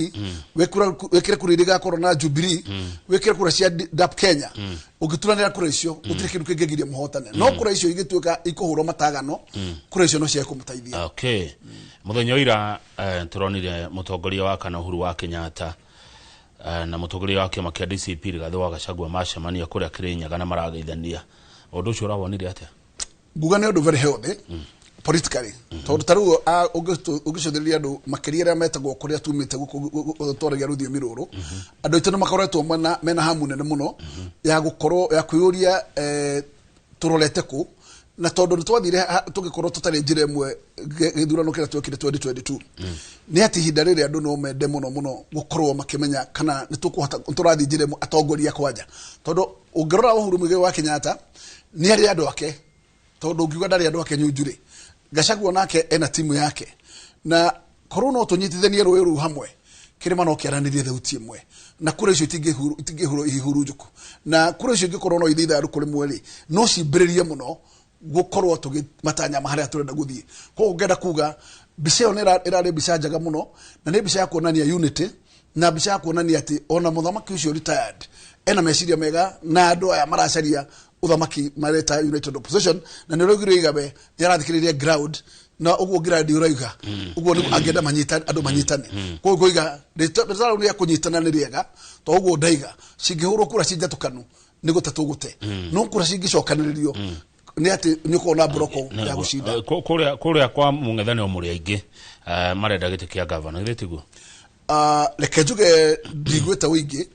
wĩkĩre kura iria igakorwo na Jubilee, wĩkĩre kura cia DAP Kenya, ũngĩturanĩra kura icio gũtirĩ kĩndũ kĩngĩgiria mũhotane. No kura icio igĩtuĩka ikũhũrwo matagano, kura icio no ciage kũmũteithia. Okay. Mũthenya wa ira tũronire mũtongoria wa kana Uhuru wa Kenyatta na mũtongoria wa kĩama kĩa DCP Rigathĩ wa Gachagua macemania kũrĩa Kĩrĩnyaga na marageithania. Ũndũ ũcio ũrawonire atĩa? Nguga nĩ ũndũ very healthy politically, tondũ ta rĩu ũngĩcũthĩrĩria andũ makĩria arĩa metagwo kũrĩa tumĩte gũkũ twaragia rũthiomi rũrũ, andũ aitũ nĩ makoretwo mena hamu nene mũno ya gũkorwo ya kwĩyũria tũrorete kũ, na tondũ nĩ twathire tũgĩkorwo tũtarĩ njĩra ĩmwe gĩthurano kĩrĩa twekire 2022, nĩ atĩ ihinda rĩrĩ andũ no mende mũno mũno gũkorwo makĩmenya kana nĩ tũkũhota tũrathiĩ njĩra ĩmwe atongoria kwanja, tondũ ũngĩrora Uhuru Muigai wa Kenyatta nĩ arĩ andũ ake, tondũ ũngiuga ndarĩ andũ ake Nyunjurĩ, Gachagua nake ena timu yake, na korwo no tũnyitithanie rũĩ rũu hamwe, kĩrĩma no kĩaranĩrie thauti ĩmwe, na kura icio itingĩhurwo ihurunjũku, na kura icio ingĩkorwo no ithiĩ ithandũkũ rĩmwe rĩ, no cimbĩrĩrie mũno gũkorwo tũgĩmatanya harĩa tũrenda gũthiĩ. Koguo ngenda kuga mbica ĩyo ĩrarĩ mbica njega mũno, na nĩ mbica ya kuonania unity, na mbica ya kuonania atĩ ona mũthamaki ũcio retired ena meciria mega, na andũ aya maracaria Uthamaki mareta United Opposition na nĩ ũraugire Igabe nĩ arathikĩrĩria ground na ũguo ground ũrauga ũguo nĩ angĩenda manyitane andũ manyitane koguo ngoiga rĩtwa rĩa kũnyitana nĩ rĩega to ũguo ndaiga cingĩhũrwo kura ci njatũkanu nĩ gũte tũgũte no kura cingĩcokanĩrĩrio nĩ atĩ nĩ ũkorwo na mburoko ya gũcinda. Kũrĩa kwa mũng'ethanĩro mũrĩ aingĩ marenda gĩtĩ kĩa gavana githĩ tiguo? Reke njuge ndiguĩte ũingĩ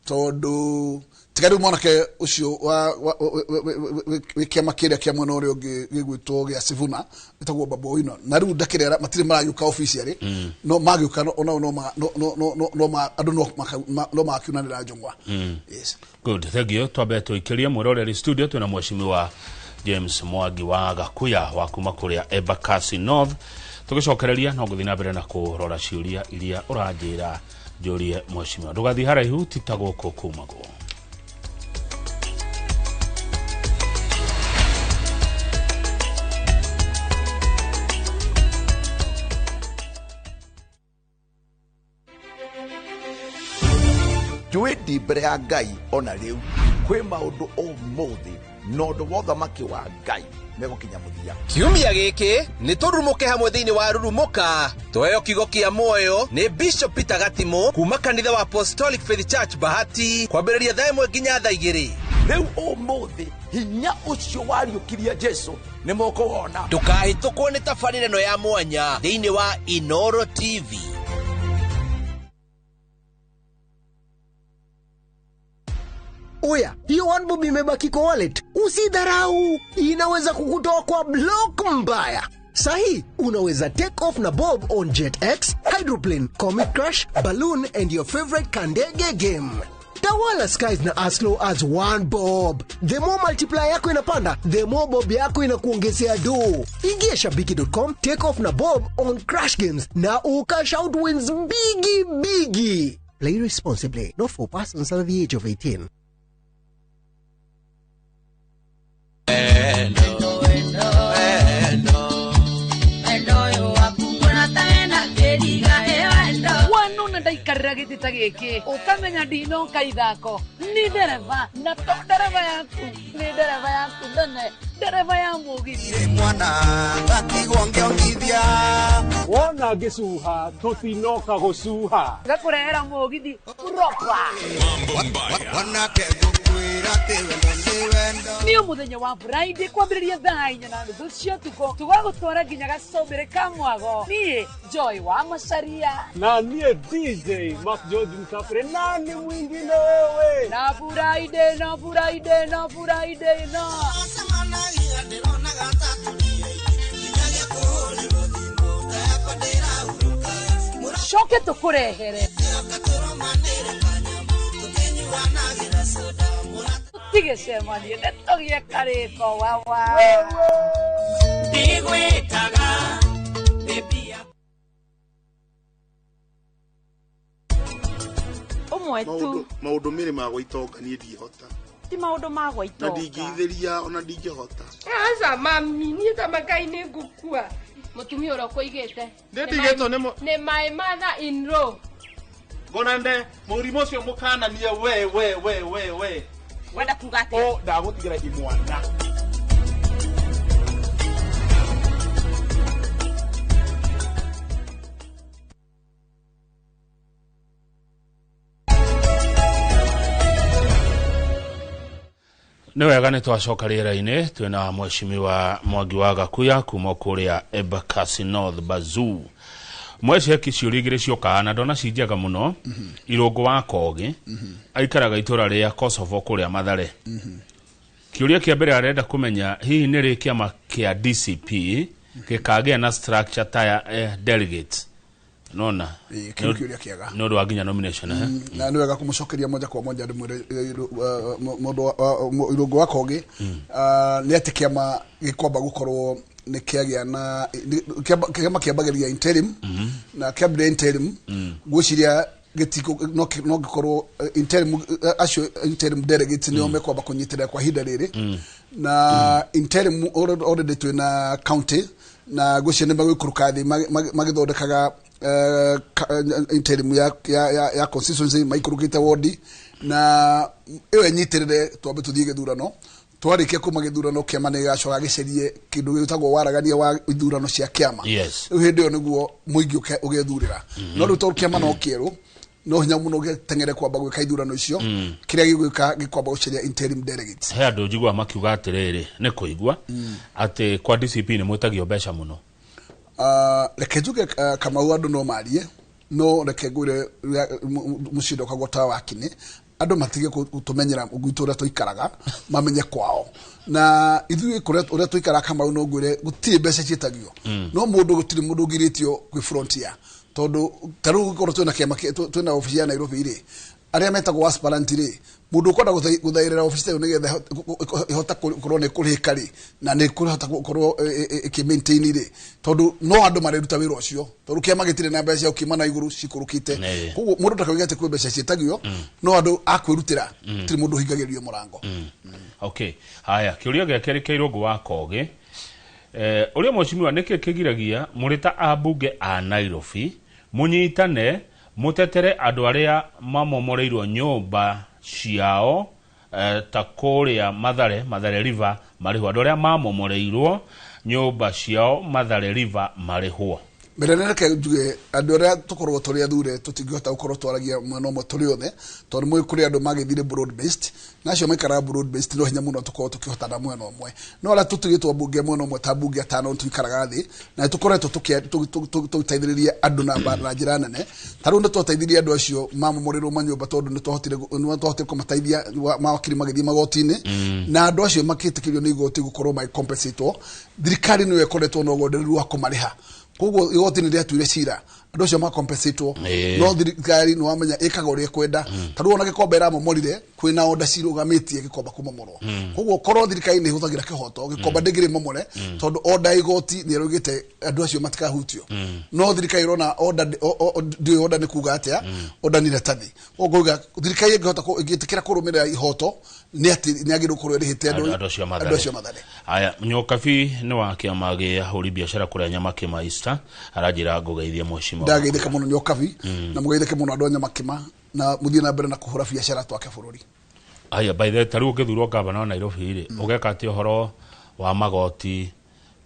tondũ tiga rĩu mwanake ũcio wĩ kĩama kĩrĩa kĩa mwena ũrĩa ũngĩ gĩgwĩtwo gĩa Sifuna gĩtagwo Babu Owino na rĩu ndakĩrĩ matirĩ maragĩũka officially no magĩũka onao no andũ no magakiunanĩra njũng'wa. Yes. Good, thank you. Twambe tũikĩrie mwĩroreri studio twĩna mheshimiwa James Mwangi wa Gakuya wa kuma kũrĩa Embakasi North. Tũgĩcokereria no ngũthiĩ na mbere na kũrora ciũria iria ũranjĩra njũrie mheshimiwa. Ndũgathiĩ haraihu ti ta gũkũ kumagwo. Njũĩ ndi mbere ya Ngai ona rĩu kwĩ maũndũ ũmũthĩ na ũndũ wa ũthamaki wa Ngai megũkinya mũthia. Kiumia gĩkĩ nĩ tũrurumũke hamwe thĩinĩ wa Rurumũka tweheo kiugo kĩa muoyo nĩ Bishop Peter Gatimu kuma kanitha wa Apostolic Faith Church Bahati kwambĩrĩria thaa 1 nginya thaa 2. Rĩu ũmũthĩ hinya ũcio wariũkirie Jesu nĩ mũkũwona. Ndũkahĩtũkwo nĩ tabarĩra ĩno ya mwanya thĩinĩ wa Inoro TV. Oya, hiyo one bob imebaki kwa wallet. Usidharau, inaweza kukutoa kwa block mbaya. Sahi, unaweza take off na bob on JetX, Hydroplane, Comet Crash, Balloon and your favorite Kandege game. Tawala skies na as low as 1 bob. The more multiplier yako inapanda, the more bob yako inakuongezea do. Ingia shabiki.com, take off na bob on Crash Games na ukash out wins bigi bigi. Play responsibly, not for persons under the age of 18. Ndaikarĩra gĩtĩ ta gĩkĩ ũkamenya ndinoka ithako nĩ ndereba na to ndereba yaku nĩ ndereba yaku nene ndereba ya mũgithi mwana ngatigwo ngĩongithia wona ngĩcuha tũtinoka gũcuha ngakũrehera mũgithi proper wanake ngũkwĩra atĩ wendo nĩ wendo nĩ mũthenya wa Friday kwambĩrĩria thaa 4:30 cia ũtukũ tũgagũtwara nginya gacũmbĩrĩ ka mwago niĩ Joy wa Macharia na niĩ DJ Mark George Msafiri nani mwingine wewe na Friday no Friday no Friday no coke tũkũrehere tigĩcemanie nĩ tũgĩe karĩko wawa ndigwĩtaga ũmwe tu maũndũ merĩ ma gũitonga niĩ ndingĩhota ti maũndũ ma gũitonga na ndingĩithĩria ona ndingĩhota aca mami niĩ ta makai nĩ ngũkua mũtumia ũrĩa ũkũigĩte nĩ ndigĩtwo nĩ my mother in law ngonande mũrimũ ũcio mũkananie we we we we we wenda kuga atĩa o ndagũtigĩra imwana. Nĩ wega nĩ twacoka rĩera-inĩ twĩna mheshimiwa Mwangi wa Gakuya kuma kũrĩa Embakasi North Bazoo. Mweceki ciũria igĩrĩ ciokaga na ndona ci njega mũno. Irũngũ wa Kogi aikaraga itũra rĩa Kosovo kũrĩa Mathare. Kĩũria kĩa mbere arenda kũmenya hihi nĩ rĩ kĩama kĩa DCP gĩkagĩa na structure ta ya delegates. Nona kĩu kĩũria kĩega nĩ ũndũ wa nginya nomination na nĩ wega kũmũcokeria moja kwa moja ndĩmwĩre mũndũ Irũngũ wa Kogi nĩ atĩ kĩama gĩkwamba gũkorwo nĩ kĩagĩa na kĩama kĩambagĩrĩria interim na kĩambĩrĩria interim ngwĩciria gĩtikũ no gĩkorwo interim acio interim delegates nĩo mekwamba kũnyitĩrĩra kwa ihinda rĩrĩ na interim already twĩna county na ngwĩciria nĩ megũikũrũka thĩ magĩthondekaga interim ya constituency maikũrũkĩte wodi na ĩyo ĩnyitĩrĩre twambe tũthiĩ gĩthurano Twarĩkia kuma gĩthurano, kĩama nĩ gĩgacoka gĩcarie kĩndũ gĩtagwo waragania wa ithurano cia kĩama. Rĩu hĩndĩ ĩyo nĩguo mũingĩ ũgethurĩra. No rĩu tondũ kĩama no kĩerũ, no hinya mũno gĩteng'ere kwamba gwĩka ithurano icio. Kĩrĩa gĩgwĩka gĩkwamba gũcaria interim delegates. He andũ njiguaga makiuga atĩrĩrĩ, nĩ kũigua atĩ kwa DCP nĩ mwĩtagio mbeca mũno. Reke njuge, Kamau, andũ no marie, no reke ngwĩre, mũciĩ ndokagwo ta wakinĩ. Andũ matige gũtũmenyera gwitũ ũrĩa tũikaraga, mamenye kwao na ithuĩ kũrĩa ũrĩa tũikaraga. Kamau, no ngwĩre gũtirĩ mbeca ciĩtagio. No mũndũ, gũtirĩ mũndũ ũngirĩtio kwĩ frontier, tondũ ta rĩu gũkorwo twĩna kĩama twĩna obici ya Nairobi rĩ, arĩa metagwo aspirant rĩ, mũndũ ũkwenda gũthaĩrĩra obici ta ĩyo nĩgetha ĩhote gũkorwo nĩ kũrĩka rĩ, na nĩ kũhota gũkorwo ĩkĩ maintain rĩ, tondũ no andũ mareruta wĩra ũcio, tondũ kĩama gĩtirĩ na mbeca cia gũkiuma na igũrũ cikũrũkĩte. Koguo mũndũ ndakauge atĩ kwĩ mbeca ciĩtagio. No andũ a kwĩrutĩra, gũtirĩ mũndũ ũhingagĩrĩrio mũrango. Okay, haya, kĩũria gĩa kerĩ kĩa Irũngũ wa Kogĩ, ũrĩa mheshimiwa, nĩkĩ kĩgiragia mũrĩ ta ambunge a Nairobi mũnyitane mũtetere andũ arĩa mamomoreirwo nyũmba ciao, ta kũrĩa Mathare, Mathare River marĩhwo, andũ arĩa mamomoreirwo nyũmba ciao Mathare River marĩhwo? Mbere nĩ reke njuge, andũ arĩa tũkoragwo tũrĩ athure tũtingĩhota gũkorwo twaragia mwena ũmwe tũrĩ othe, tondũ nĩ kũrĩ andũ magĩthire broad based, na acio maikaraga broad based no hinya mũno tũkorwo tũkĩhotana mwena ũmwe. No arĩa tũtigĩtwo mbunge mwena ũmwe, ta mbunge atano, tũikaraga thĩ na nĩ tũkoretwo tũgĩteithĩrĩria andũ na njĩra nene. Ta rĩu nĩ twateithirie andũ acio mamomoreirwo manyũmba, tondũ nĩ twahotire kũmateithia mawakiri magĩthiĩ magoti-inĩ, na andũ acio makĩtĩkĩrio nĩ igoti gũkorwo magĩcompensatwo. Thirikari nĩyo ĩkoretwo na ũgondereru wa kũmarĩha, koguo igoti nĩ rĩatuire cira andũ acio macompensatwo. No thirikari nĩ wamenya ĩkaga ũrĩa ĩkwenda. Ta rĩu ona Gĩkomba ĩramomorire, kwĩna onda cirũgamĩtie Gĩkomba kũmomorwo. Koguo korwo thirikari nĩ ĩhũthagĩra kĩhoto, Gĩkomba ndĩngĩrĩ momore, tondũ onda ya igoti nĩ ĩraugĩte andũ acio matikahutio. No thirikari ĩrona onda ndiũĩ onda nĩ kuga atĩa, onda nĩ iratathi. Koguo ngauga thirikari ĩngĩhota ĩngĩtĩkĩra kũrũmĩrĩra ihoto, nĩ atĩ nĩ agĩrĩirwo gũkorwo ĩrĩhĩte andũ. Andũ acio a Mathare. Andũ acio a Mathare. Haya, Nyokabi nĩ wa kĩama gĩa ahũri biacara kũrĩa Nyamakĩma Easter, aranjĩra ngũgeithie mheshimiwa. Ndageithĩka mũno Nyokabi, na mũgeithĩke mũno andũ a Nyamakĩma, na mũthiĩ na mbere na kũhũra biacara twake bũrũri. Haya, by the way, ta rĩu ũngĩthurwo gavana wa Nairobi rĩ, ũgeka atĩa ũhoro wa magoti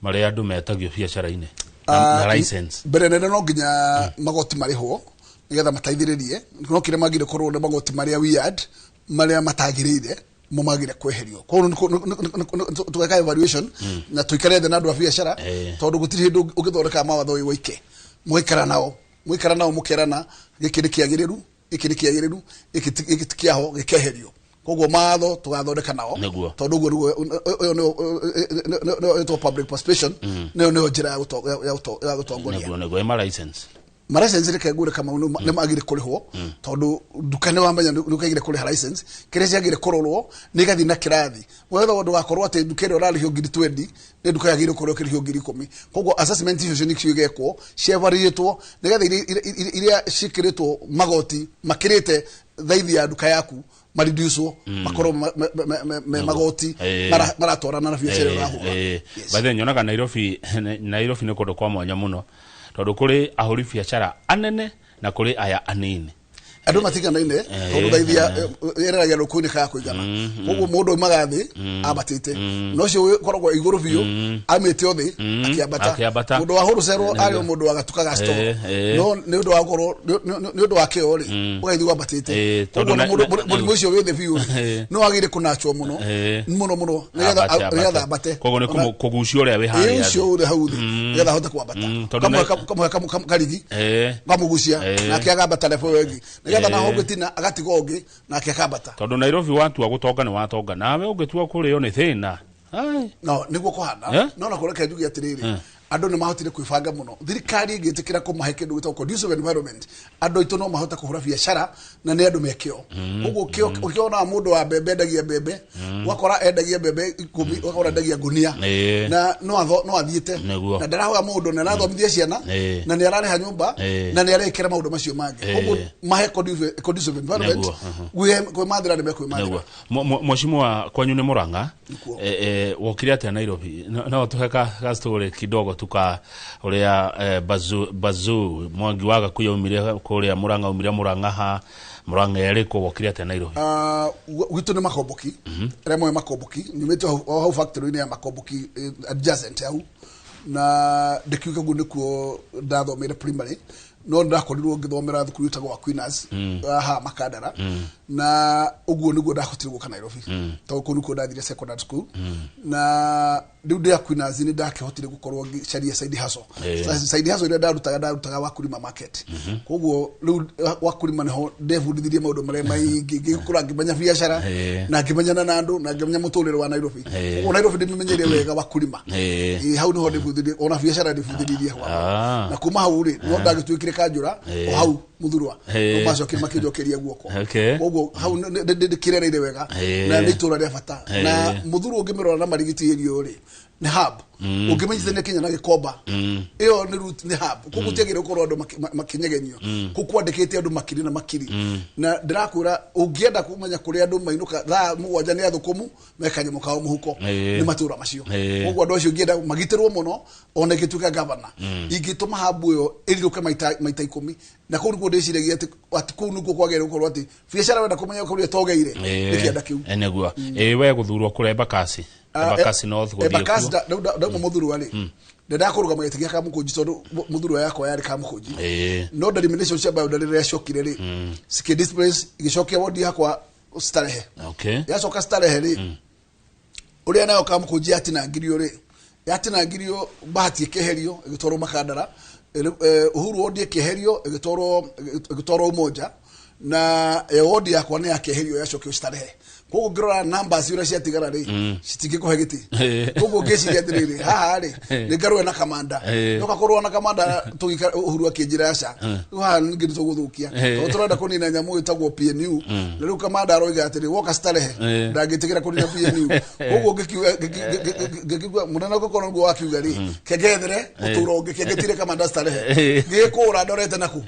marĩa andũ metagio biacara-inĩ na license? Mbere nene, no nginya magoti marĩhwo nĩgetha mateithĩrĩrie, no kĩrĩa magire korwo nĩ magoti marĩa weird, marĩa matagĩrĩire, mo magire kweherio. Koguo tũgeka evaluation na tũikare thĩ na andũ a biacara, tondũ gũtirĩ hĩndĩ ũngĩthondeka mawatho wĩ woike. Mũgaikara nao mũkerana, gĩkĩ nĩ kĩagĩrĩru, gĩkĩ nĩ kĩagĩrĩru, gĩkĩ ti kĩaho, gĩkeherio. Koguo mawatho tũgathondeka nao, tondũ ũguo nĩguo ĩyo nĩyo ĩtwo public participation, nĩyo njĩra ya gũtongoria. Nĩguo ĩma license. Malicense, reke ngure, Kamau, nĩ magire kũrĩhwo, tondũ nduka nĩ wamenya nĩ ũkaigire kũrĩha license. Kĩrĩa ciagire kũrorwo nĩ igathiĩ na kĩrathi wetha, ndũgakorwo atĩ nduka ĩrĩa ũrarĩhio 20,000 nĩ nduka yagĩrĩirwo gũkorwo ĩkĩrĩhio 10,000. Koguo assessment icio nĩcio igekwo cievarĩtwo, nĩgetha iria ciĩkĩrĩtwo magoti makĩrĩte thaithi ya nduka yaku mareducwo, makorwo me magoti maratwarana na biacara ĩrĩa ũrahũra. By the way, nyonaga Nairobi nĩ kũndũ kwa mwanya mũno, tondũ kũrĩ ahũri biacara anene na kũrĩ aya anini. Andũ matiganaine, tondũ thaithi ya ĩreragia rũkũ-inĩ kaga kũigana. Koguo mũndũ aumaga thĩ ambatĩte, no ũcio ũkoragwo igũrũ biũ amĩte o thĩ akĩambata. Akĩambata. Mũndũ wa hũrũcerwo arĩ o mũndũ wa gatuka ga store, no nĩ ũndũ wa gũkorwo nĩ ũndũ wa kĩo rĩ, ũgaithĩ wambatĩte. Tondũ Koguo na mũrimũ ũcio wĩ thĩ biũ rĩ, no wagĩrĩire kũnachwo mũno mũno mũno, nĩgetha Ambate, nĩgetha ambate. Koguo nĩ kũgucio ũrĩa wĩ harĩa Ĩ, ũcio thĩ. ũrĩ hau thĩ, nĩgetha ahote kwambata. Tondũ Kamũhe karigi, kamũgucia, nake akambata level ĩyo ĩngĩ, nĩgetha naho gĩtina agatiga ũngĩ nake akambata. Tondũ Nairobi watua gũtonga nĩ watonga, nawe ũngĩtua kũrĩo nĩ thĩna. Ai. No nĩguo kũhana. No na kũreke njuge atĩrĩrĩ, andũ nĩ mahotire kwĩbanga mũno. Thirikari ĩngĩtĩkĩra kũmahe kĩndũ gĩtagwo conducive environment, andũ aitũ no mahote kũhũra biacara, na nĩ andũ me kĩo. Koguo kĩo ũkĩona mũndũ wa mbembe endagia mbembe, ũgakora endagia mbembe 10, ũgakora endagia ngũnia, na no athiĩte na ndarahoya mũndũ, na arathomithia ciana, na nĩ ararĩha nyũmba, na nĩ arekĩra maũndũ macio mangĩ. Koguo mahe conducive environment, kwĩmathĩra nĩ mekwĩmathĩra. Nĩguo. Mheshimiwa, kwanyu nĩ Murang'a. Nĩkuo. Wokire atĩa Nairobi? No tũhe ka story kidogo. Gituka uria bazu Mwangi wa Gakuya umire kuria Murang'a umire Murang'a ha Murang'a eri ko wokire atia Nairobi? Gwitu ni Makomboki, remwe Makomboki nyumite hau factory ya Makomboki adjacent hau, na ndikiuga guo nikuo ndathomeire primary, no ndakorirwo ngithomera thukuru ĩtagwo Aquinas haha Makandara, na ũguo nĩguo ndahotire gũka Nairobi, tondũ kũu nĩkuo ndathire secondary school. Na rĩu ndĩ Aquinas nĩ ndakĩhotire gũkorwo ngĩcaria side hustle. Side hustle ĩrĩa ndarutaga Wakulima market. Koguo rĩu Wakulima nĩho ndebundithirie maũndũ marĩa maingĩ, ngĩkũra ngĩmenya biacara na ngĩmenyana na andũ na ngĩmenya mũtũrĩre wa Nairobi. Koguo Nairobi ndĩmĩmenyeire wega Wakulima. Hau nĩho ndĩbundithirie ona biacara ndĩbundithirie hau. Na kuma hau rĩ no ndagĩtuĩkire kanjũra o hau Muthurwa, no macokire makĩnjokeria guoko. Koguo hau ndĩkĩrereire wega na nĩ itũra rĩa bata. Na Muthurwa ũngĩmĩrora na Marigiti area rĩ nĩ hub, ũngĩmenyithania Kenya na Gĩkomba ĩyo nĩ route, nĩ hub. Koguo tiagĩrĩire gũkorwo andũ makĩnyegenyio kũu, kwandĩkĩte andũ makiri na makiri. Na ndĩrakwĩra ũngĩenda kũmenya kũrĩa andũ mainũka thaa 7 nĩ athũkũmu me kanyamũ kao mũhuko, nĩ matũra macio. Koguo andũ acio ũngĩenda magitĩrwo mũno, ona ingĩtuĩka gavana ingĩtũma hub ĩyo ĩrirũke maita 10. Na kũu nĩkuo ndĩciragia atĩ kũu nĩkuo kwagĩrĩire gũkorwo atĩ biacara wenda kũmenya kũrĩa ĩtogeire nĩ kĩanda kĩu. Nĩguo we gũthurwo kũrĩa Embakasi, Embakasi North gũthiĩ Embakasi ndauma Muthurwa rĩ ndakũrũgama gĩtĩ gĩa Kamũkũnji, tondũ Muthurwa yakwa yarĩ Kamũkũnji, no delimitation cia boundary rĩrĩa ciokire rĩ cikĩ displace igĩcokia wodi yakwa Starehe. Yacoka Starehe rĩ, ũrĩa nayo Kamũkũnji yatinangirio rĩ, yatinangirio Bahati ĩkĩeherio ĩgĩtwarwo Makandara, Uhuru wodi ĩkĩeherio ĩgĩtwarwo Umoja, na wodi yakwa nĩ yakĩeherio yacokio Starehe. Koguo ngĩrora numbers iria ciatigara rĩ citingĩkũhe gĩtĩ. Koguo ngĩciria atĩrĩrĩ, haha rĩ nĩ ngarũe na kamanda, no gakũrũa na kamanda tũgĩikara Uhuru akĩnjĩra aca, rĩu haha ningĩ nĩ tũgũthũkia tondũ tũrenda kũnina nyamũ ĩtagwo PNU, na rĩu kamanda aroiga atĩrĩ woka Starehe ndangĩtĩkĩra kũnina PNU. Koguo ngĩkiuga mũnene ũngĩkorwo nĩguo wakiuga rĩ kengethere ũtũro ũngĩ, kengetire kamanda Starehe, ngĩkũra ndorete naku